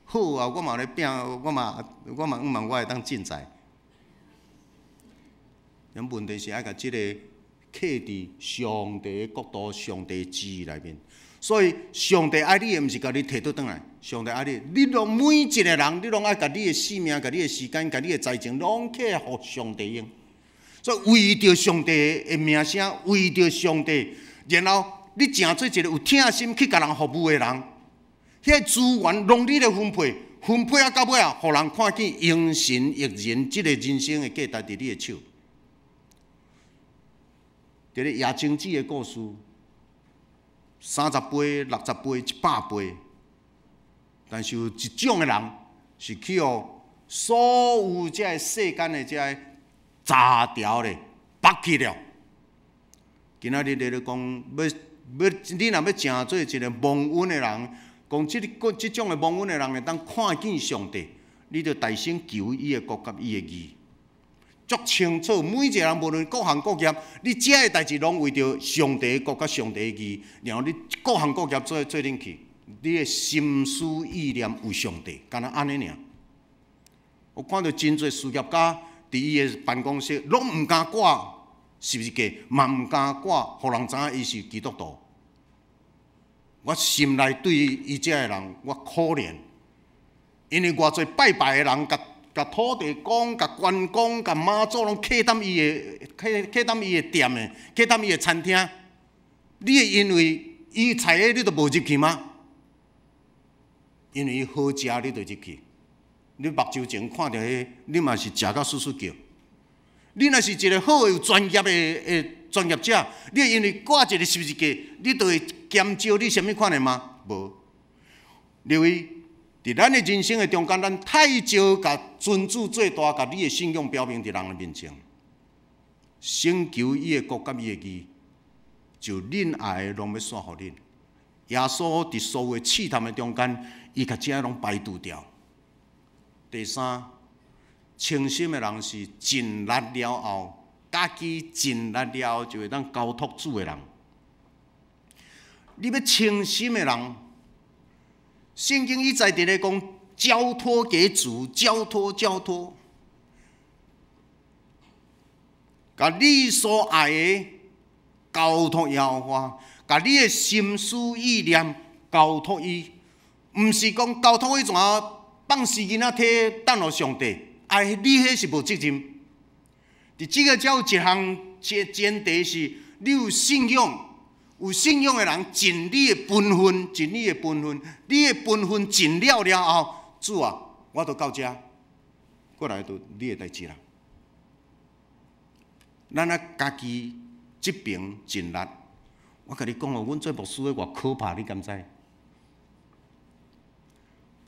好啊，我嘛咧拼，我嘛我嘛向望我會當進財。咁問題是愛共這个刻佇上帝的國度、上帝旨意內面。所以上帝愛你的，毋是共你提倒轉來。上帝愛你，你攏每一個人，你攏愛共你的性命、共你的時間、共你的才情，攏去予上帝用。所以為著上帝的名聲，為著上帝，然後你成做一個有疼心去共人服務的人，彼個資源攏你咧分配，分配啊到尾啊，予人看見榮神益人這个人生的價值佇你的手。佇咧野精子的故事，30倍、60倍、100倍，但是有一種的人是去予所有這个世間的這个雜條咧縛去了。今仔日咧講，欲欲你若欲成做一个蒙恩的人，講這个這種的蒙恩的人會當看見上帝，你著大聲求伊的國佮伊的義。足清楚，每一个人無論各行各業，你遮的代誌攏為著上帝國佮上帝義，然後你各行各業做做恁去，你的心思意念有上帝，敢若按呢爾。我看著真濟事業家佇伊的辦公室，攏毋敢掛十字架，嘛毋敢掛，予人知影伊是基督徒。我心內對伊遮的人，我可憐，因為偌濟拜拜的人，共共土地公、共關公、共媽祖攏客踮伊的客客踮伊的店的，客踮伊的餐廳。你會因為伊菜的，你就無入去嗎？因為伊好食，你就入去。你目睭前看著彼，你嘛是食甲欶欶叫。你若是一個好有專業的專業者，你會因為掛一個十字架，你就會減少你啥物款的嗎？無。因為佇咱的人生的中間，咱太少共尊主做大，共你的信仰表明佇人的面前。先求伊的國佮伊的義，就恁愛的攏欲煞予恁。耶穌佇所有的試探的中間，伊共這攏排除掉。第三，清心的人是盡力了後，家己盡力了後就會當交託主的人。你欲清心的人，聖經一再佇咧講交託給主，交託交託，共你所愛的交託耶和華，共你的心思意念交託伊，毋是講交託伊怎啊放肆囡仔體等予上帝，哎，你彼是無責任。佇這个才有一項前提是，你有信仰，有信仰的人盡你的本分，盡你的本分，你的本分盡了了後，主啊，我就到遮，過來就你的代誌啦。咱啊家己這爿盡力，我共你講哦，阮做牧師的偌可怕，你敢知？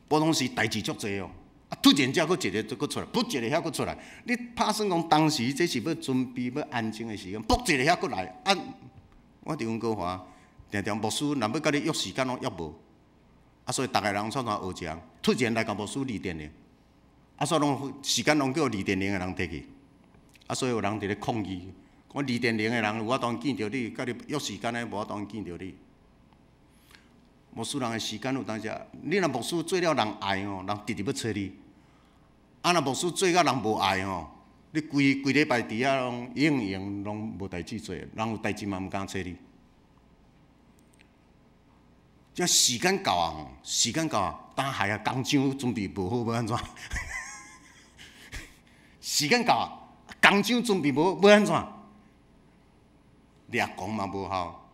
普通時代誌足濟哦，啊突然遮閣一个閣出來，噗一个遐閣出來，你拍算講當時這是欲準備欲安靜的時間，噗一个遐閣來，啊！我佇溫哥華，定定牧師若欲共你約時間攏約無，啊，所以逐个人創怎學一項，突然來共牧師2.0，啊，所以攏時間攏叫2.0的人提去，啊，所以有人佇咧抗議，講2.0的人有法度見著你，共你約時間的無法度見著你。牧師人的時間有當時，你若牧師做了人愛吼，人直直欲揣你；啊，若牧師做甲人無愛吼，你規規禮拜佇遐攏應應攏無代誌做，人有代誌嘛毋敢揣你。這時間到啊吼，時間到啊，當下啊工廠準備無好欲按怎？時間到啊，工廠準備無欲按怎？掠狂嘛無效，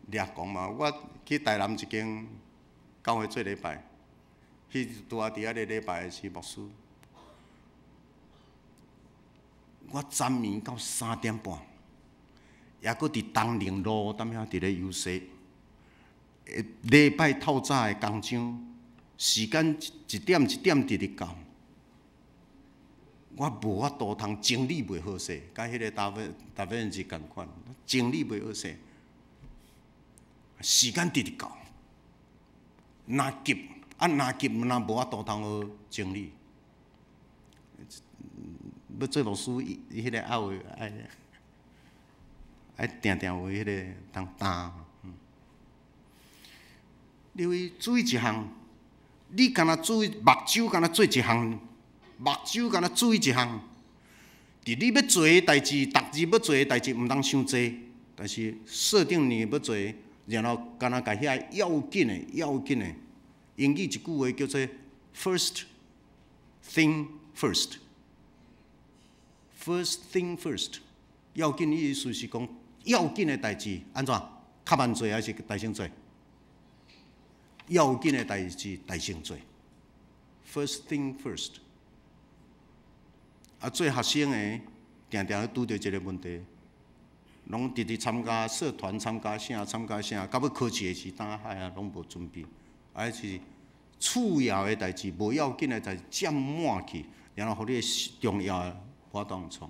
掠狂嘛，我去台南一間教會做禮拜，彼拄仔佇遐咧禮拜的是牧師。我昨暝到3點半，抑閣佇東寧路踮遐佇咧遊說。禮拜透早的工廠，時間一點一點直直到，我無法度通整理袂好勢，佮彼個大分是仝款，整理袂好勢。時間直直到，若急啊，若急若無法度通好整理。欲做牧師，伊彼個愛有愛愛定定有彼个通擔。你會注意一項，你敢若注意目睭，敢若做一項，目睭敢若注意一項。佇你欲做的代誌，逐日欲做的代誌，毋通傷濟，但是設定你欲做。然後，敢若共遐要緊的、要緊的，英語一句話叫做 “first thing first”。First thing first，要緊的意思是講要緊的代誌按怎？較慢做還是大聲做？要緊的代誌大聲做。First thing first。啊，做學生的，定定拄著這个問題。攏直直參加社團，參加啥，參加啥，到欲考試的時當，哎呀，攏無準備，啊是次要的代誌，無要緊的代誌佔滿去，然後予你的重要的無法度創。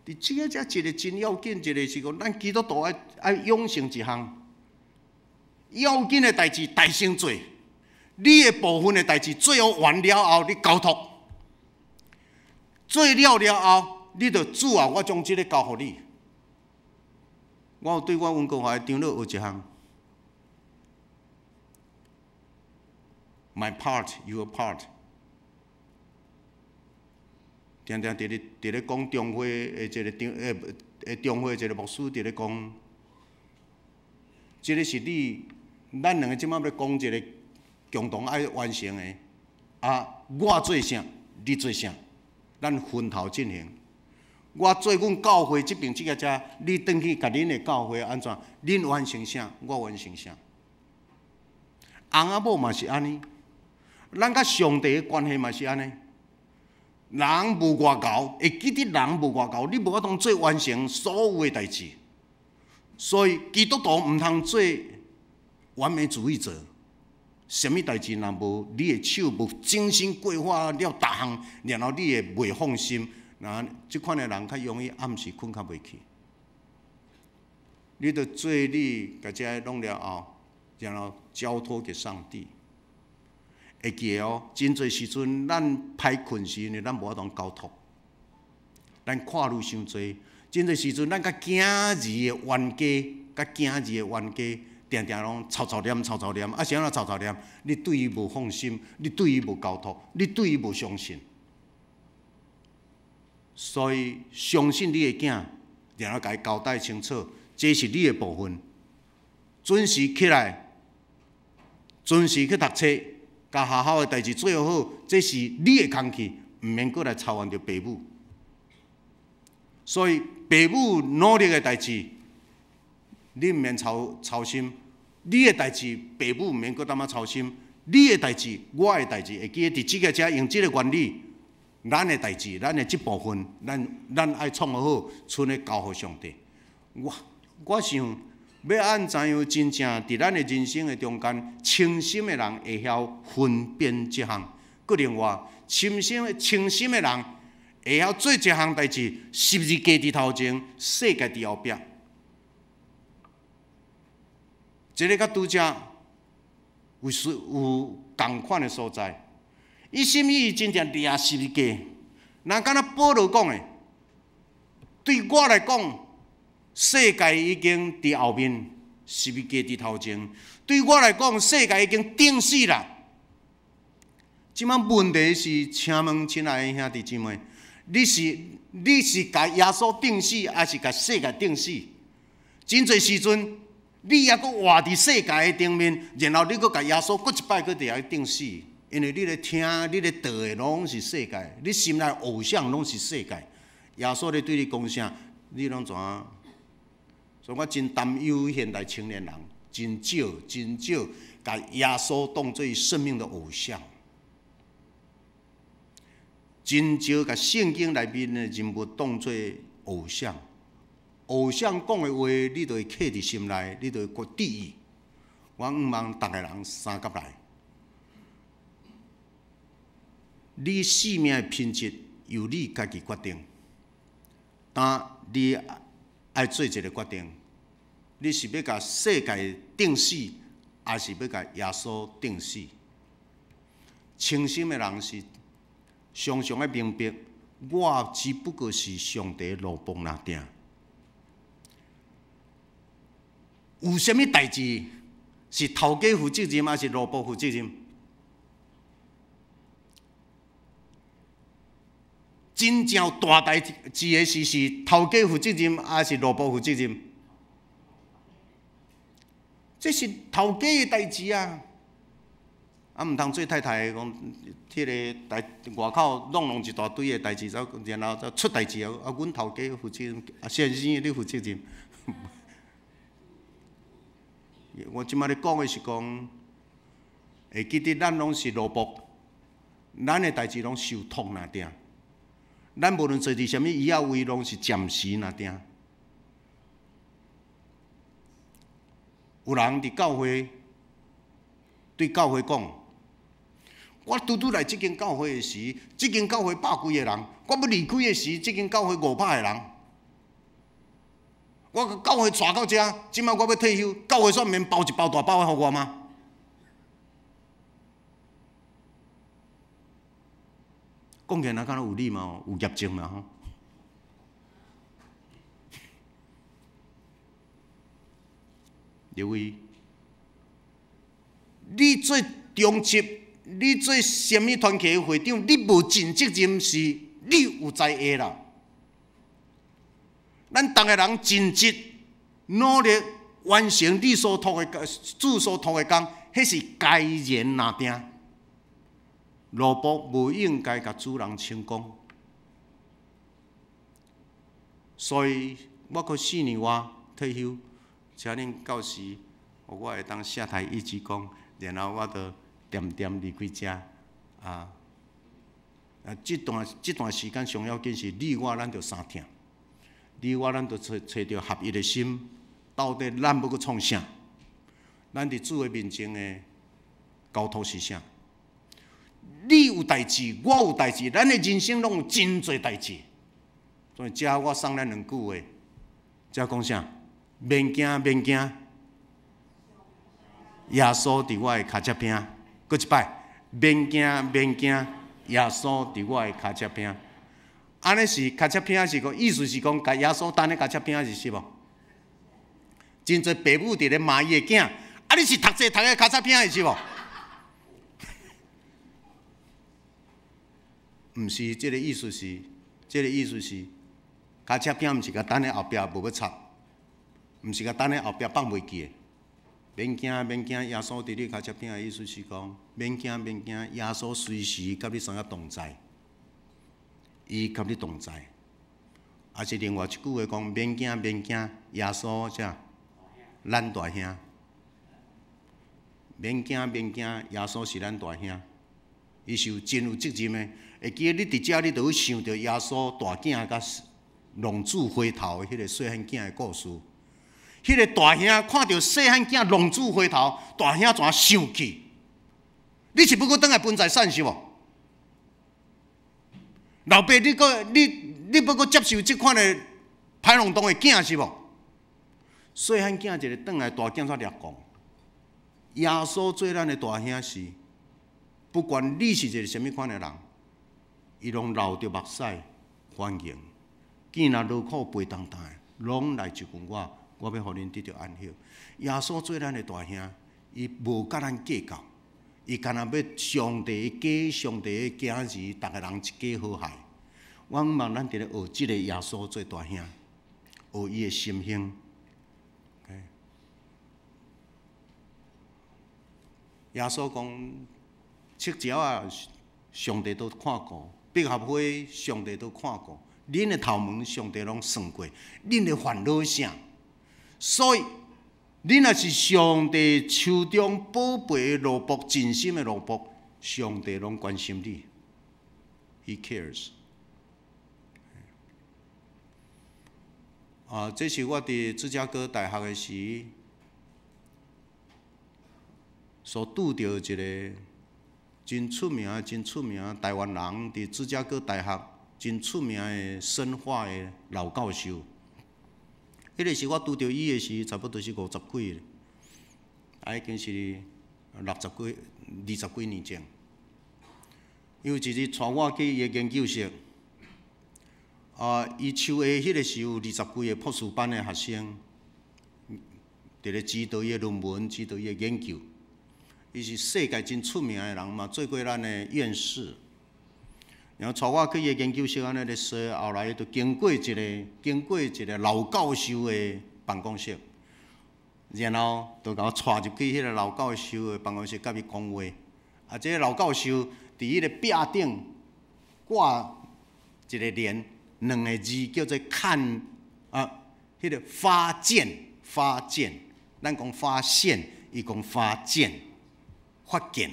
佇這个才一个真要緊，一個是講，咱基督徒愛愛養成一項要緊的代誌，大先做。你的部分的代誌做好完了後，你交託。做了了後，你就主啊，我將這个交予你。我有對我溫哥華的長老學一項，My part, your part。定定佇咧講中會的一個長的中會一個牧師佇咧講，這个是你，咱兩个這擺欲講一个共同愛完成的，啊，我做啥，你做啥，咱分頭進行。我做阮教會這爿這个遮，你轉去共恁的教會按怎？恁完成啥，我完成啥。翁仔某嘛是按呢，咱佮上帝的關係嘛是按呢。人無外賢，會記得人無外賢，你無法度做完成所有的代誌。所以基督徒毋通做完美主義者。啥物代誌若無你的手無精心規劃了逐項，然後你會袂放心，那這款的人較容易暗時睏較袂去。你著做你共這弄了後，然後交託給上帝。會記得哦，真濟時陣咱歹睏時，因為咱無法度交託，咱看慮傷濟。真濟時陣咱佮囝兒的冤家，佮囝兒的冤家，定定攏吵吵念，吵吵念，啊是按怎吵吵念？你對伊無放心，你對伊無交託，你對伊無相信。所以相信你的囝，然後共伊交代清楚，這是你的部分。準時起來，準時去讀冊。共學校的代誌做好，這是你的工課，毋免閣來操煩著爸母。所以爸母努力的代誌，你毋免操操心；你的代誌，爸母毋免閣淡仔操心。你的代誌，我的代誌，會記得佇這个遮用這个原理，咱的代誌，咱的這部分，咱愛創好，賰咧交予上帝。我想。欲按怎樣真正佇咱的人生的中間，清心的人會曉分辨這項。閣另外，清心的人會曉做一項代誌，十字架佇頭前，世界佇後壁。這个佮拄才有有仝款的所在。伊心意真正掠十字架，若敢若保羅講的，對我來講，世界已經佇後面，十字架佇頭前。對我來講，世界已經釘死啦。這擺問題是，請問親愛的兄弟姊妹，你是共耶穌釘死，抑是共世界釘死？真濟時陣，你猶閣活佇世界的頂面，然後你閣共耶穌閣一擺閣佇遐釘死，因為你咧聽、你咧踱的攏是世界，你心內偶像攏是世界。耶穌咧對你講啥，你攏知影？所以我真擔憂現代青年人，真少真少共耶穌當做生命的偶像，真少共聖經內面的人物當做偶像。偶像講的話，你就會刻佇心內，你就會閣注意。我向望逐个人相佮來，你生命的品質由你家己決定。但你愛做一個決定，你是欲共世界釘死，抑是欲共耶穌釘死？清心的人是常常愛明白，我只不過是上帝奴僕爾定。有啥物代誌是頭家負責任，抑是奴僕負責任？真正大代誌的事是頭家負責任，抑是奴僕負責任？這是頭家的代誌啊！啊，毋通做太太的講，彼个代外口弄一大堆的代誌，然後才出代誌啊！啊，阮頭家負責任，啊，先生你負責任。我這擺咧講的是講，會記得咱攏是奴僕，咱的代誌攏受託爾定。咱無論坐佇啥物椅仔位，攏是暫時爾定。有人佇教會對教會講：我拄拄來這間教會的時，這間教會百幾个人；我欲離開的時，這間教會500个人。我教會帶到遮，這擺我欲退休，教會煞毋免包一包大包的予我嗎？讲起来敢若有礼貌，有业绩嘛吼。刘威，你做中执，你做啥物团契的会长，你无尽责任是，你有才会啦。咱逐个人尽职努力完成你所托的主所托的工，彼是该然若定。奴仆无应该共主人称功，所以我阁4年外退休，请恁到时，予我会当下台一鞠躬，然后我就恬恬离开遮啊。啊，这段时间上要紧是你我咱著相疼，你我咱著揣揣著合一的心，到底咱欲阁创啥？咱伫主的面前的交托是啥？你有代志，我有代志，咱的人生拢有真济代志。所以遮我送咱两句话，遮讲啥？免惊，免惊，耶稣伫我的跤脊边。阁一摆，免惊，免惊，耶稣伫我的跤脊边。按呢是跤脊边是讲，意思是讲，共耶稣担咧跤脊边是是无？真济爸母伫咧骂伊的囝，啊，你是读册读咧跤脊边是无？毋是，这个意思是，这个意思是，跤脊边毋是共担咧后壁无欲插，毋是共担咧后壁放袂记的。免惊，免惊，耶稣伫你跤脊边的意思是讲，免惊，免惊，耶稣随时佮你相佮同在，伊佮你同在。抑是另外一句话讲，免惊，免惊，耶稣啥？咱大兄。免惊，免惊，耶稣是咱大兄，伊是有真有责任的。会记得你伫遮，你就会想著耶稣大囝佮浪子回头的彼个细汉囝的故事。彼个大兄看著细汉囝浪子回头，大兄怎生气？你是欲阁转来分财产是无？老爸，你阁你你欲阁接受这款的歹浪荡的囝是无？细汉囝一个转来，大囝煞掠狂。耶稣做咱的大兄是，不管你是一个啥物款的人，伊拢流著目屎欢迎。见若劳苦背重担的，拢来就近我，我欲予恁得著安息。耶稣做咱的大兄，伊无佮咱计较，伊干焦欲上帝的家、上帝的囝儿，逐个人一家和谐。我望咱伫咧学这个耶稣做大兄，学伊的心胸。耶稣讲，七鸟仔，上帝都看顾；百合花，上帝都看顾。恁的头毛，上帝拢算过。恁的烦恼啥？所以，恁若是上帝手中宝贝的奴仆，尽心的奴仆，上帝拢关心你。He cares。啊，这是我伫芝加哥大学的时所拄著一个真出名、真出名台湾人，伫芝加哥大学真出名的生化的老教授。彼个时我拄著伊的时，差不多是50几了，啊，已经是60几、20几年前。伊有一日带我去伊的研究室，啊，伊手下彼个时有20几个博士班的学生，伫咧指导伊的论文，指导伊的研究。伊是世界真出名的人嘛，做过咱的院士。然后带我去伊的研究室按呢咧说，后来就经过一个老教授的办公室，然后就共我带入去彼个老教授的办公室，佮伊讲话。啊，这个老教授伫彼个壁顶挂一个联，两个字叫做看啊，彼个发见，发见，咱讲发现，伊讲发见。发见，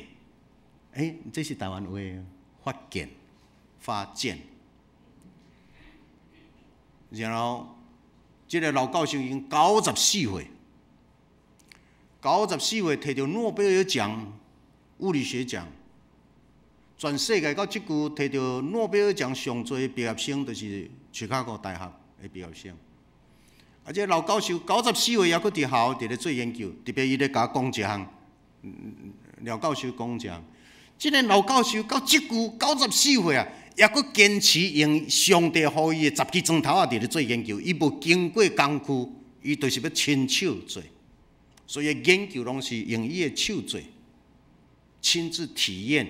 欸，这是台湾话，发见，发见。然后，这个老教授已经94岁，94岁摕著诺贝尔奖物理学奖，全世界到这久摕著诺贝尔奖上济毕业生，就是芝加哥大学的毕业生。啊，这个老教授94岁犹阁伫校伫咧做研究，特别伊咧共我讲一项。廖教授讲一项，这个老教授到这久94岁啊，抑阁坚持用上帝予伊的十支砖头仔伫咧做研究，伊無經過工具，伊就是欲親手做，所以研究攏是用伊的手做，親自體驗。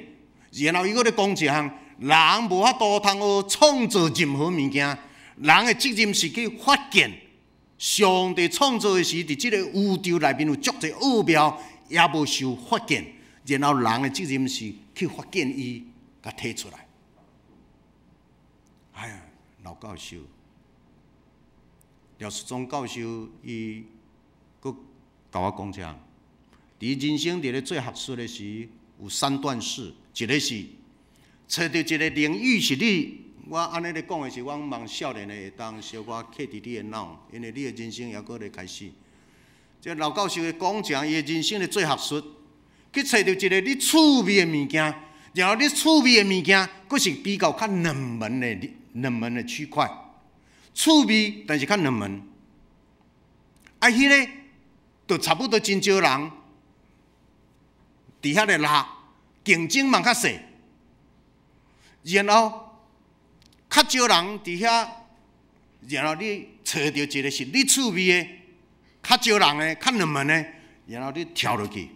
然後伊閣咧講一項，人無法度通學創造任何物件，人的責任是去發現上帝創造的時，佇這个宇宙內面有足濟奧妙，也無受發現。然後人的責任是去發現伊，共提出來。哎呀，老教授，廖淑忠教授，伊閣共我講這，佇人生佇咧做學術的時，有三段式，一个是揣著一个領域是你，我按呢咧講的是，我望少年的會當小可刻佇你的腦，因為你的人生猶閣咧開始。這老教授的講講，伊的人生咧做學術，去揣著一个你趣味的物件，然後你趣味的物件，閣是比較較冷門的冷門的區塊，趣味但是較冷門。啊，彼个就差不多真少人佇遐咧拉，競爭嘛較細，然後較少人佇遐，然後你揣著一个是你趣味的，較少人的、較冷門的，然後你跳落去，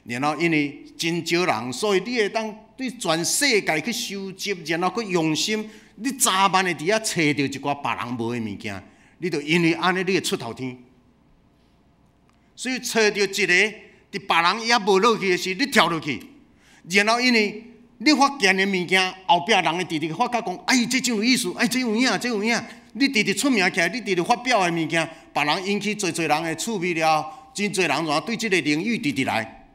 然後因為真少人，所以你會當對全世界去收集，然後閣用心，你早晚會佇遐揣著一寡別人無的物件，你就因為按呢，你會出頭天。所以揣著一个佇別人猶無落去的時，你跳落去，然後因為你發現的物件，後壁人會直直發覺講，哎，這真有意思，哎，這有影，這有影。你直直出名起來，你直直發表的物件，別人引起濟濟人的趣味了，真濟人怎對這个領域直直來。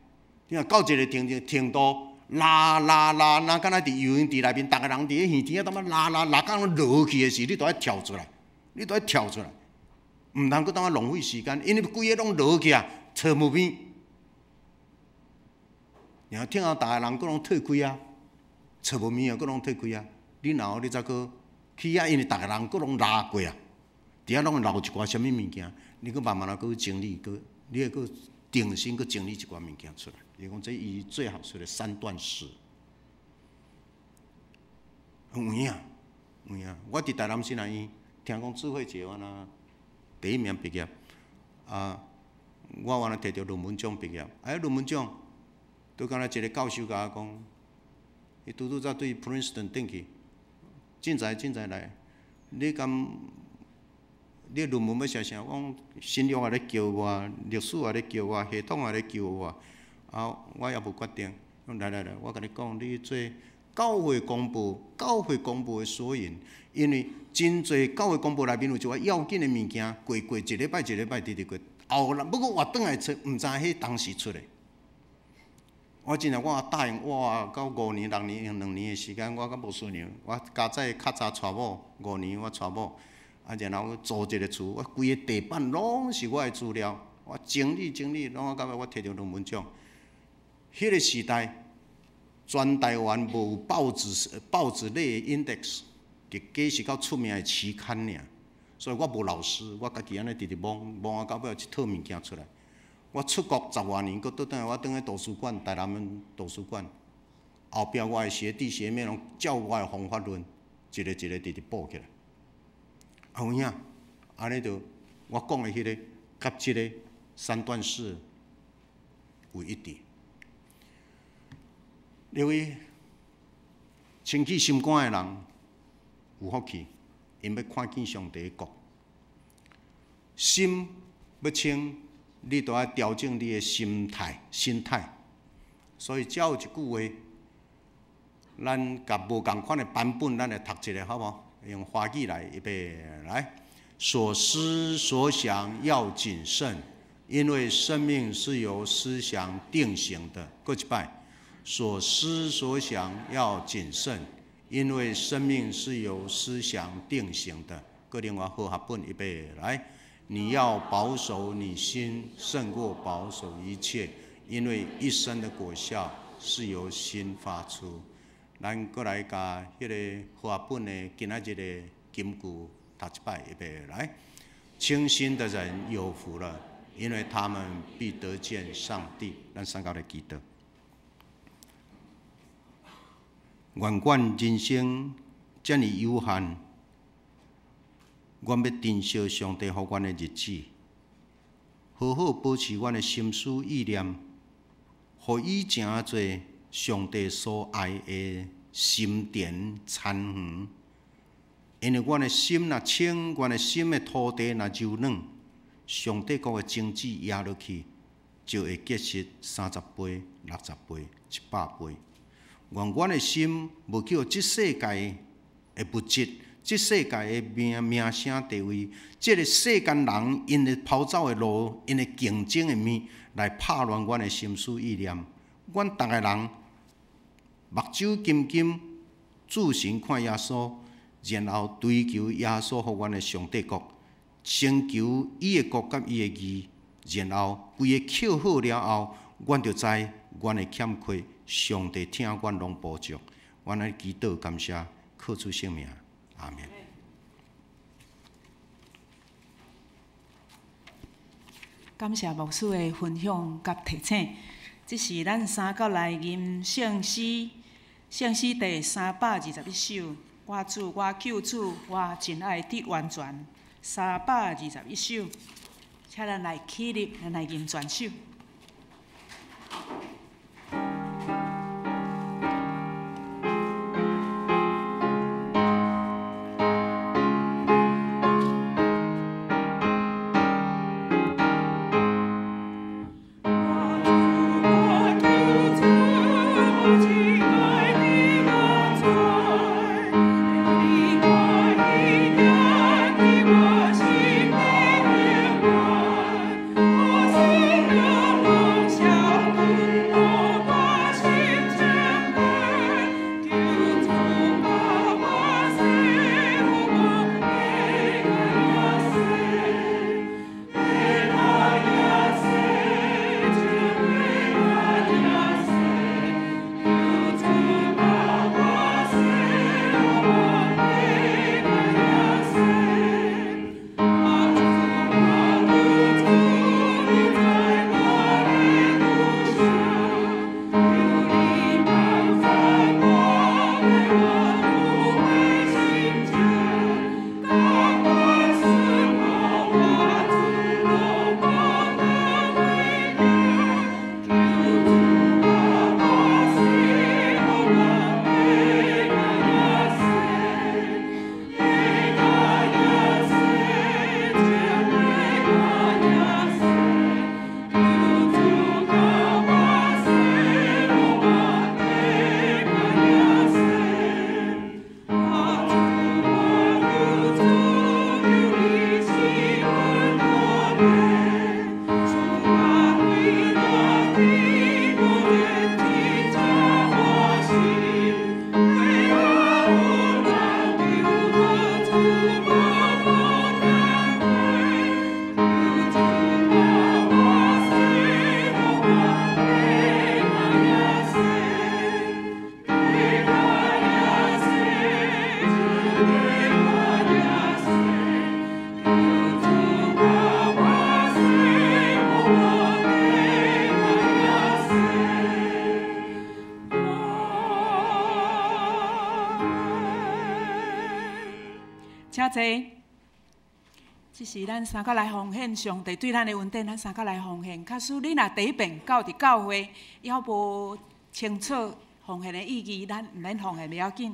你若到一个程度，拉拉拉，若敢若佇游泳池內面，逐个人佇咧耳仔當仔拉拉拉，到落去的時，你都愛跳出來，你都愛跳出來，毋通閣當仔浪費時間，因為規个攏落去啊，揣無邊。然後聽後，逐个人閣攏退開啊，揣無物啊，閣攏退開啊。你然後你才閣去遐，因為逐个人閣攏拉過啊，佇遐攏會留一寡啥物物件，你閣慢慢仔閣整理，閣你會閣重新閣整理一寡物件出來。伊講這伊做學術的三段式，有影有影。我佇台南新南醫聽講智慧姐我若第一名畢業，啊，我原來摕著論文獎畢業，啊，論文獎都敢若一个教授共我講，伊拄拄才對 Princeton 轉去，進才進才來，你敢你論文欲寫啥？我講新約也咧叫我，歷史也咧叫我，系統也咧叫我，啊，我猶無決定。來來來，我共你講，你做教會公報，教會公報的索引，因為真濟教會公報內面有一寡要緊的物件，過過一禮拜一禮拜直直過，後來欲閣活轉來揣，毋知彼當時出的。我真正我答應我到五年、六年用兩年的時間，我佮無輸娘，我加早較早娶某，五年我娶某，啊，然後租一个厝，我規个地板攏是我的資料，我整理整理，攏到尾我摕著論文獎。彼个時代，全台灣無報紙報紙類的 index，就假是較出名的期刊爾，所以我無老師，我家己按呢直直摸摸啊，到尾一套物件出來。我出國十外年，閣倒轉來，我轉去圖書館，台南圖書館，後壁我的學弟學妹攏照我的方法論，一个一个直直補起來。啊有影，按呢就我講的彼个，佮這个三段式有一致。各位清氣心肝的人有福氣，𪜶欲看見上帝的國。心欲清，你都愛調整你的心態、心態。所以，遮有一句話，咱共無仝款的版本，咱來讀一下好無？用華語來，預備來。所思所想要謹慎，因為生命是由思想定型的。閣一擺。所思所想要謹慎，因為生命是由思想定型的。閣另外和合本預備來，你要保守你心，勝過保守一切，因為一生的果效是由心發出。咱閣來共彼个和合本的今仔日的金句讀一擺，預備來。清心的人有福了，因為他們必得見上帝。咱三個來祈禱。願阮人生遮爾有限，阮欲珍惜上帝予阮的日子，好好保持阮的心思意念，予伊成做上帝所愛的心田田園。因為阮的心若清，阮的心的土地若柔軟，上帝國的種子壓落去，就會結實30倍、60倍、100倍。願阮的心無去予這世界的物質、這世界的名名聲地位、這个世間人𪜶的跑走的路、𪜶的競爭的面來拍亂阮的心思意念。阮逐个人目睭金金注神看耶穌，然後追求耶穌予阮的上帝國，先求伊的國佮伊的義，然後規个扣好了後，阮就知阮的欠缺，上帝疼阮攏補足。阮來祈禱感謝，靠主聖名，阿們。感謝牧師的分享佮提醒，這是咱三角來吟聖詩，聖詩第321首。我主，我救主，我真愛得完全。321首，請咱來起立，咱來吟全首。請坐。這是咱三角來奉獻上帝對咱的恩典，咱三角來奉獻。假使你若第一遍到佇教會，猶無清楚奉獻的意義，咱毋免奉獻，袂要緊。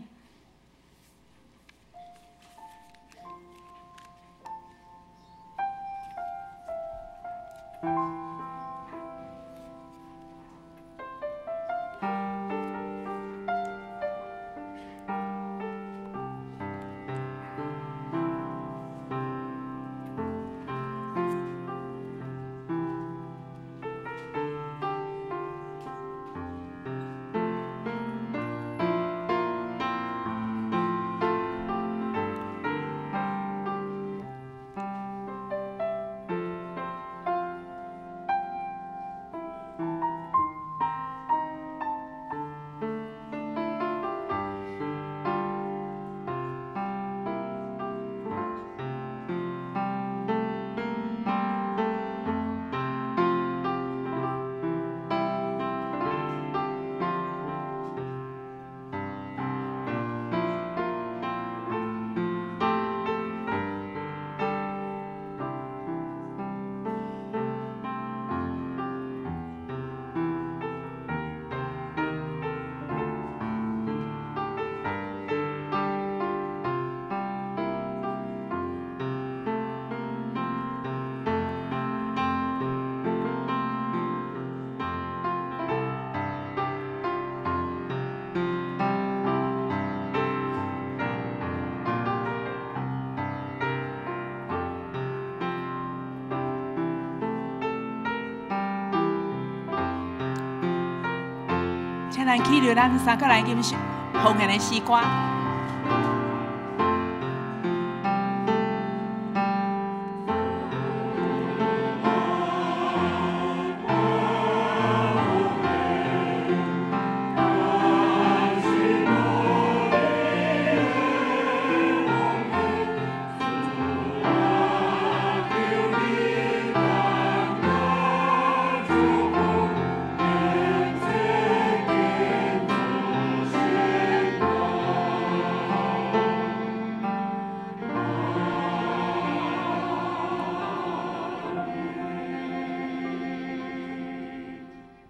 咱起立，咱三個來吟奉獻的詩歌。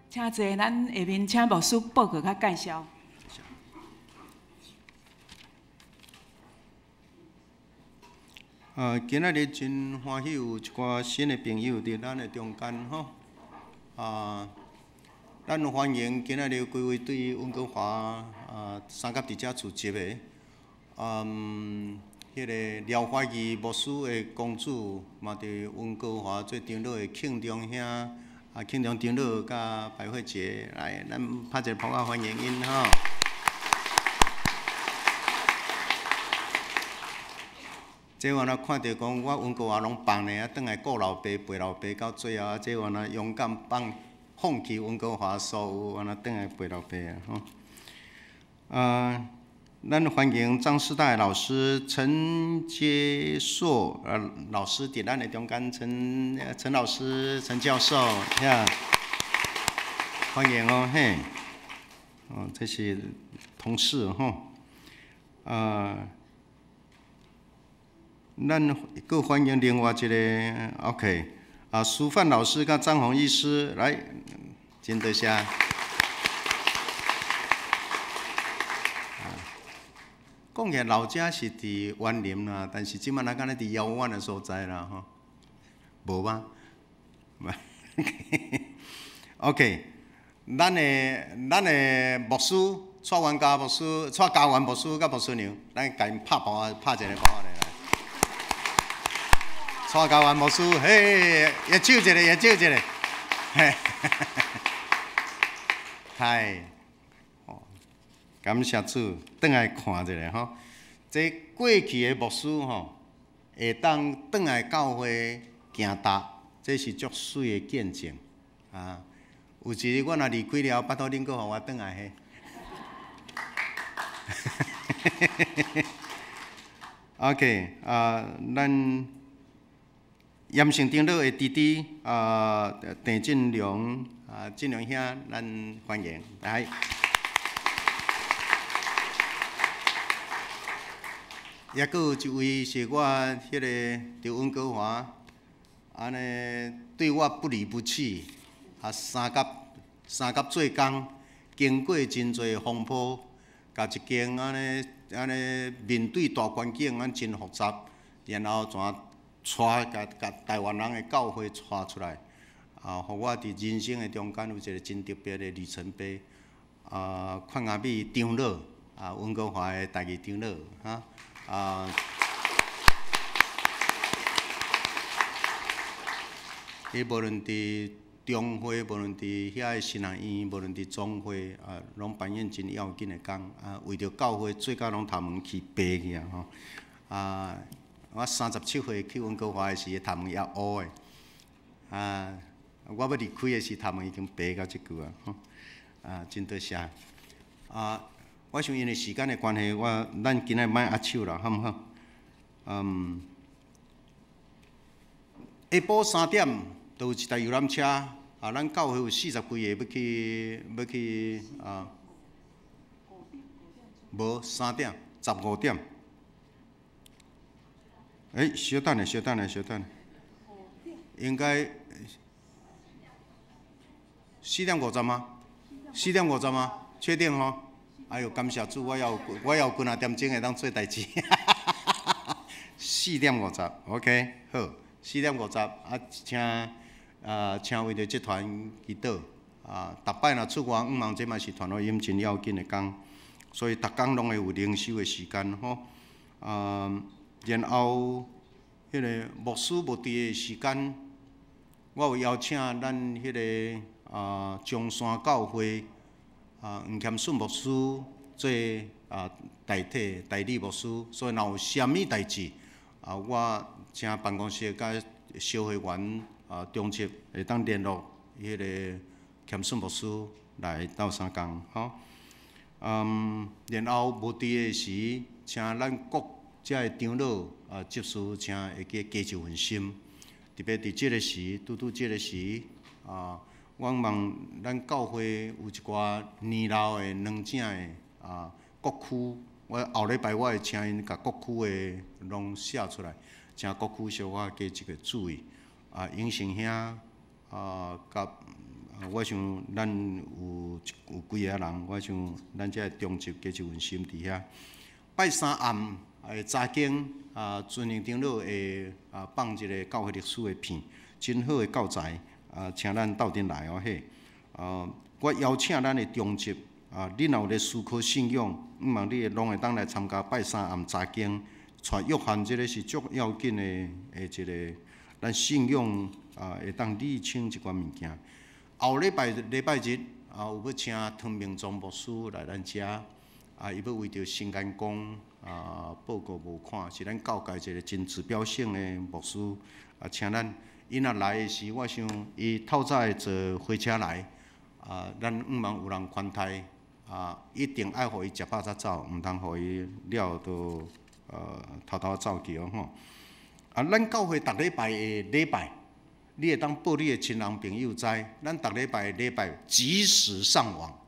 請坐，咱下面請牧師報告佮介紹。今仔日真歡喜有一寡新的朋友佇咱的中間吼。咱歡迎今仔日有幾位對溫哥華三甲佇遮厝籍的，彼個廖懷義牧師的公子嘛佇溫哥華做長老的慶中兄。慶中長老佮白慧姐來，咱拍一个拍仔歡迎𪜶吼。這原來看著講，我溫哥華攏放呢，轉來顧老爸、陪老爸，到最後，這原來勇敢放棄溫哥華所有，原來轉來陪老爸啊吼。咱歡迎張師大老師陳杰碩老師佇咱的中間，陳老師、陳教授，呀，歡迎哦嘿，哦這是同事吼，咱閣歡迎另外一個 OK，蘇范老師佮張宏醫師來，真多謝。講起來老家是佇員林啦，但是這擺若敢若佇遙遠的所在啦吼，無嗎？OK，咱的牧師蔡元嘉牧師、蔡家元牧師佮牧師娘，咱共𪜶拍鼓拍一個鼓來。蔡家元牧師，嘿，也手一个，也手一个，嘿，嗨。感謝主，轉來看一下吼，這過去的牧師吼，會當轉來教會行踏，這是足媠的見證啊！有一日我若離開了，拜託恁閣予我轉來嘿。OK，咱嚴勝長老的弟弟鄭進良進良兄，咱歡迎來。抑閣有一位是我彼个佇溫哥華，按呢對我不離不棄，三甲做工，經過真濟風波，共一間按呢面對大環境按真複雜，然後怎帶共台灣人的教會帶出來，予我佇人生的中間有一個真特別的里程碑，鄺阿美長老，溫哥華的台語長老，哈。伊無論佇中會，無論佇遐个神學院，無論佇總會，攏扮演真要緊的工。為著教會做甲攏頭毛起白去啊吼！我37歲去溫哥華的時，頭毛猶烏的。我欲離開的時，頭毛已經白到這久啊！吼！真多謝。我想因為時間的關係，咱今仔莫握手啦，好毋好？下晡3點就有一台遊覽車，咱教會有40幾個欲去無3點15點。小等下，小等下，小等下，應該4點50嗎？4點50嗎？確定吼？哎喲，感謝主，我猶有幾若點鐘會當做代誌。4點50，OK，好，4點50，請為著這團祈禱。逐擺若出外，向望這嘛是傳福音真要緊的工，所以逐工攏會有靈修的時間吼。然後，彼個牧師無佇的時間，我有邀請咱彼個中山教會黃謙順牧師做代替代理牧師，所以若有啥物代誌，我請辦公室佮小會員中執會當聯絡彼個謙順牧師來鬥相共吼。然後無佇的時，請咱各遮的長老執事，請會記加一份心。特別佇這个時，拄拄這个時，我望咱教會有一寡年老的、年長的各區，我後禮拜我會請𪜶共各區的攏寫出來，請各區小可加一個注意。永成兄佮我想咱有幾个人，我想咱遮中執加一份心佇遐。拜三暗的查經尊榮長老會放一个教會歷史的片，真好的教材請咱鬥陣來哦嘿。我邀請咱的中執你若有咧思考信仰，毋望你會攏會當來參加拜三暗查經，帶約翰這个是足要緊的一个，咱信仰會當理清一寡物件。後禮拜禮拜日有欲請湯明宗牧師來咱遮，伊欲為著新干講報告募款，是咱教界一个真指標性的牧師請咱，伊若來的時，我想伊透早會坐火車來，咱毋望有人寬待，一定愛予伊食飽才走，毋通予伊了就偷偷走去哦吼。咱教會逐禮拜的禮拜，你會當報你的親人朋友知，咱逐禮拜的禮拜即時上網，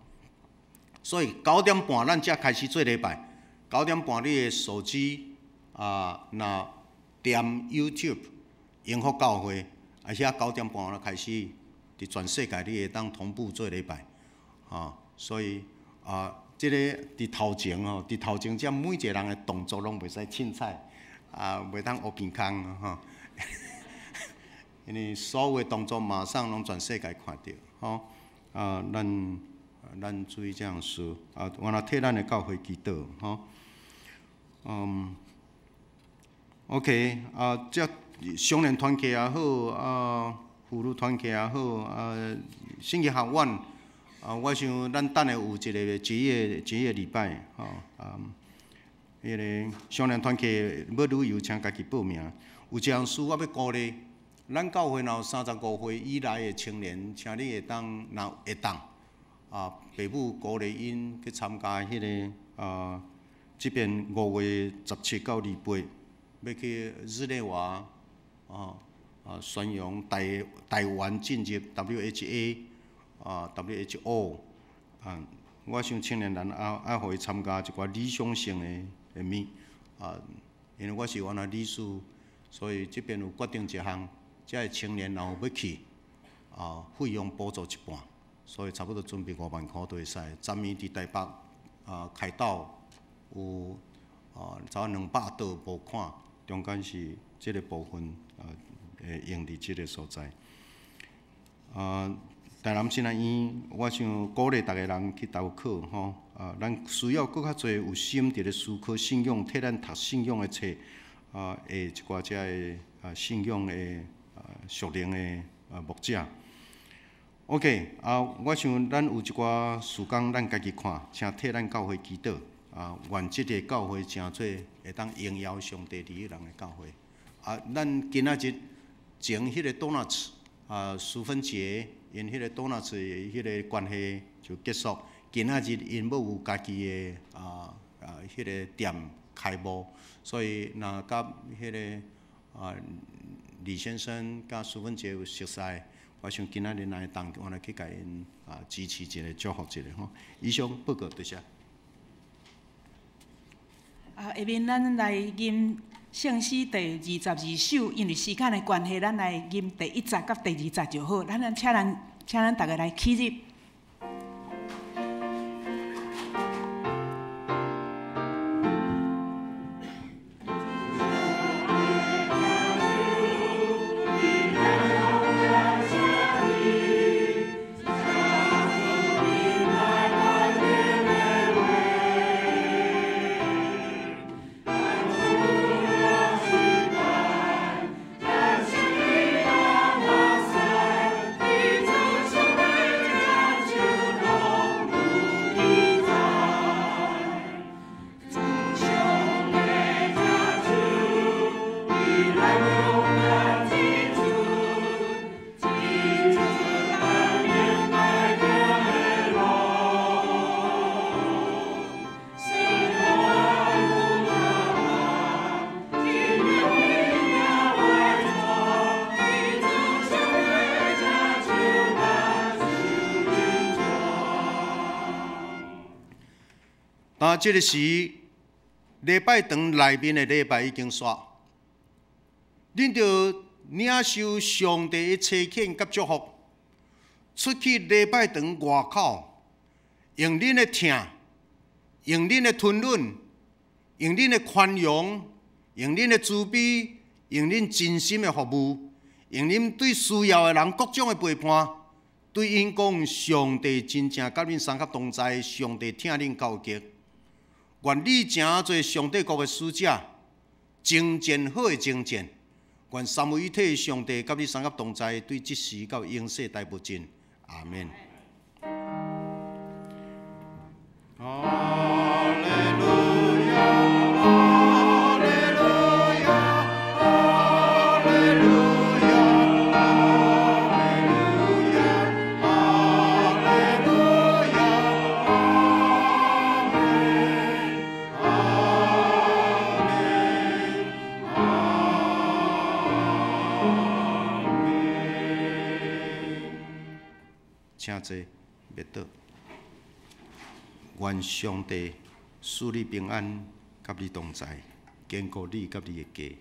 所以9點半咱才開始做禮拜。9點半你的手機若點 YouTube 榮福教會，遐9點半就開始，佇全世界你會當同步做禮拜，所以這个佇頭前吼，佇頭前遮每一个人的動作攏袂使凊彩，袂當烏鼻空吼。因為所有的動作馬上攏全世界看著，吼咱注意這樣事，我來替咱的教會祈禱，吼。OK，這少年團契也好，婦女團契也好，聖經學院，我想咱等下有一个節日禮拜，吼，彼个少年團契欲旅遊，請家己報名。有一項事我欲鼓勵。咱教會若有35歲以內的青年，請你會當若會當，爸母鼓勵𪜶去參加彼个這邊5月17到28，欲去日內瓦宣揚台灣進入 WHA WHO 我想青年人愛予伊參加一寡理想性的物因為我是原來理事，所以這邊有決定一項。遮个青年若有欲去，費用補助一半，所以差不多準備5萬箍都會使。昨暝佇台北開道有差不多200桌募款，中間是這个部分會用佇這个所在。台南新南醫，我想鼓勵逐个人去投靠吼。咱需要閣較濟有心佇咧思考信仰，替咱讀信仰的冊，的一寡遮个信仰的屬靈的牧者。OK，我想咱有一寡時間，咱家己看，請替咱教會祈禱。願這个教會成做會當榮耀上帝佇人的教會。咱今仔日前彼个多納茨淑芬姐𪜶彼个多納茨的彼个關係就結束。今仔日𪜶欲有家己的彼个店開幕，所以若佮彼个李先生佮淑芬姐有熟似，我想今仔日來當我來去共𪜶支持一下，祝福一下吼。以上報告多謝。下面咱來吟聖詩第22首，因為時間的關係，咱來吟第一節佮第二節就好。咱請咱逐个來起立。主啊，這个時禮拜堂內面的禮拜已經煞，恁著領受上帝的差遣佮祝福，出去禮拜堂外口，用恁的疼，用恁的吞忍，用恁的寬容，用恁的慈悲，用恁真心的服務，用恁對需要的人各種的陪伴，對𪜶講，上帝真正佮恁相佮同在，上帝疼恁夠極。願你成做上帝國的使者，征戰好的征戰。願三位一體的上帝佮你相佮同在，對這時到永世代無盡。阿門。哈利路亞，哈利路亞，哈利路亞，哈利路亞，哈利路亞，阿門，阿門，阿門。請坐，別倒。願上帝賜你平安，佮你同在，堅固你佮你的家。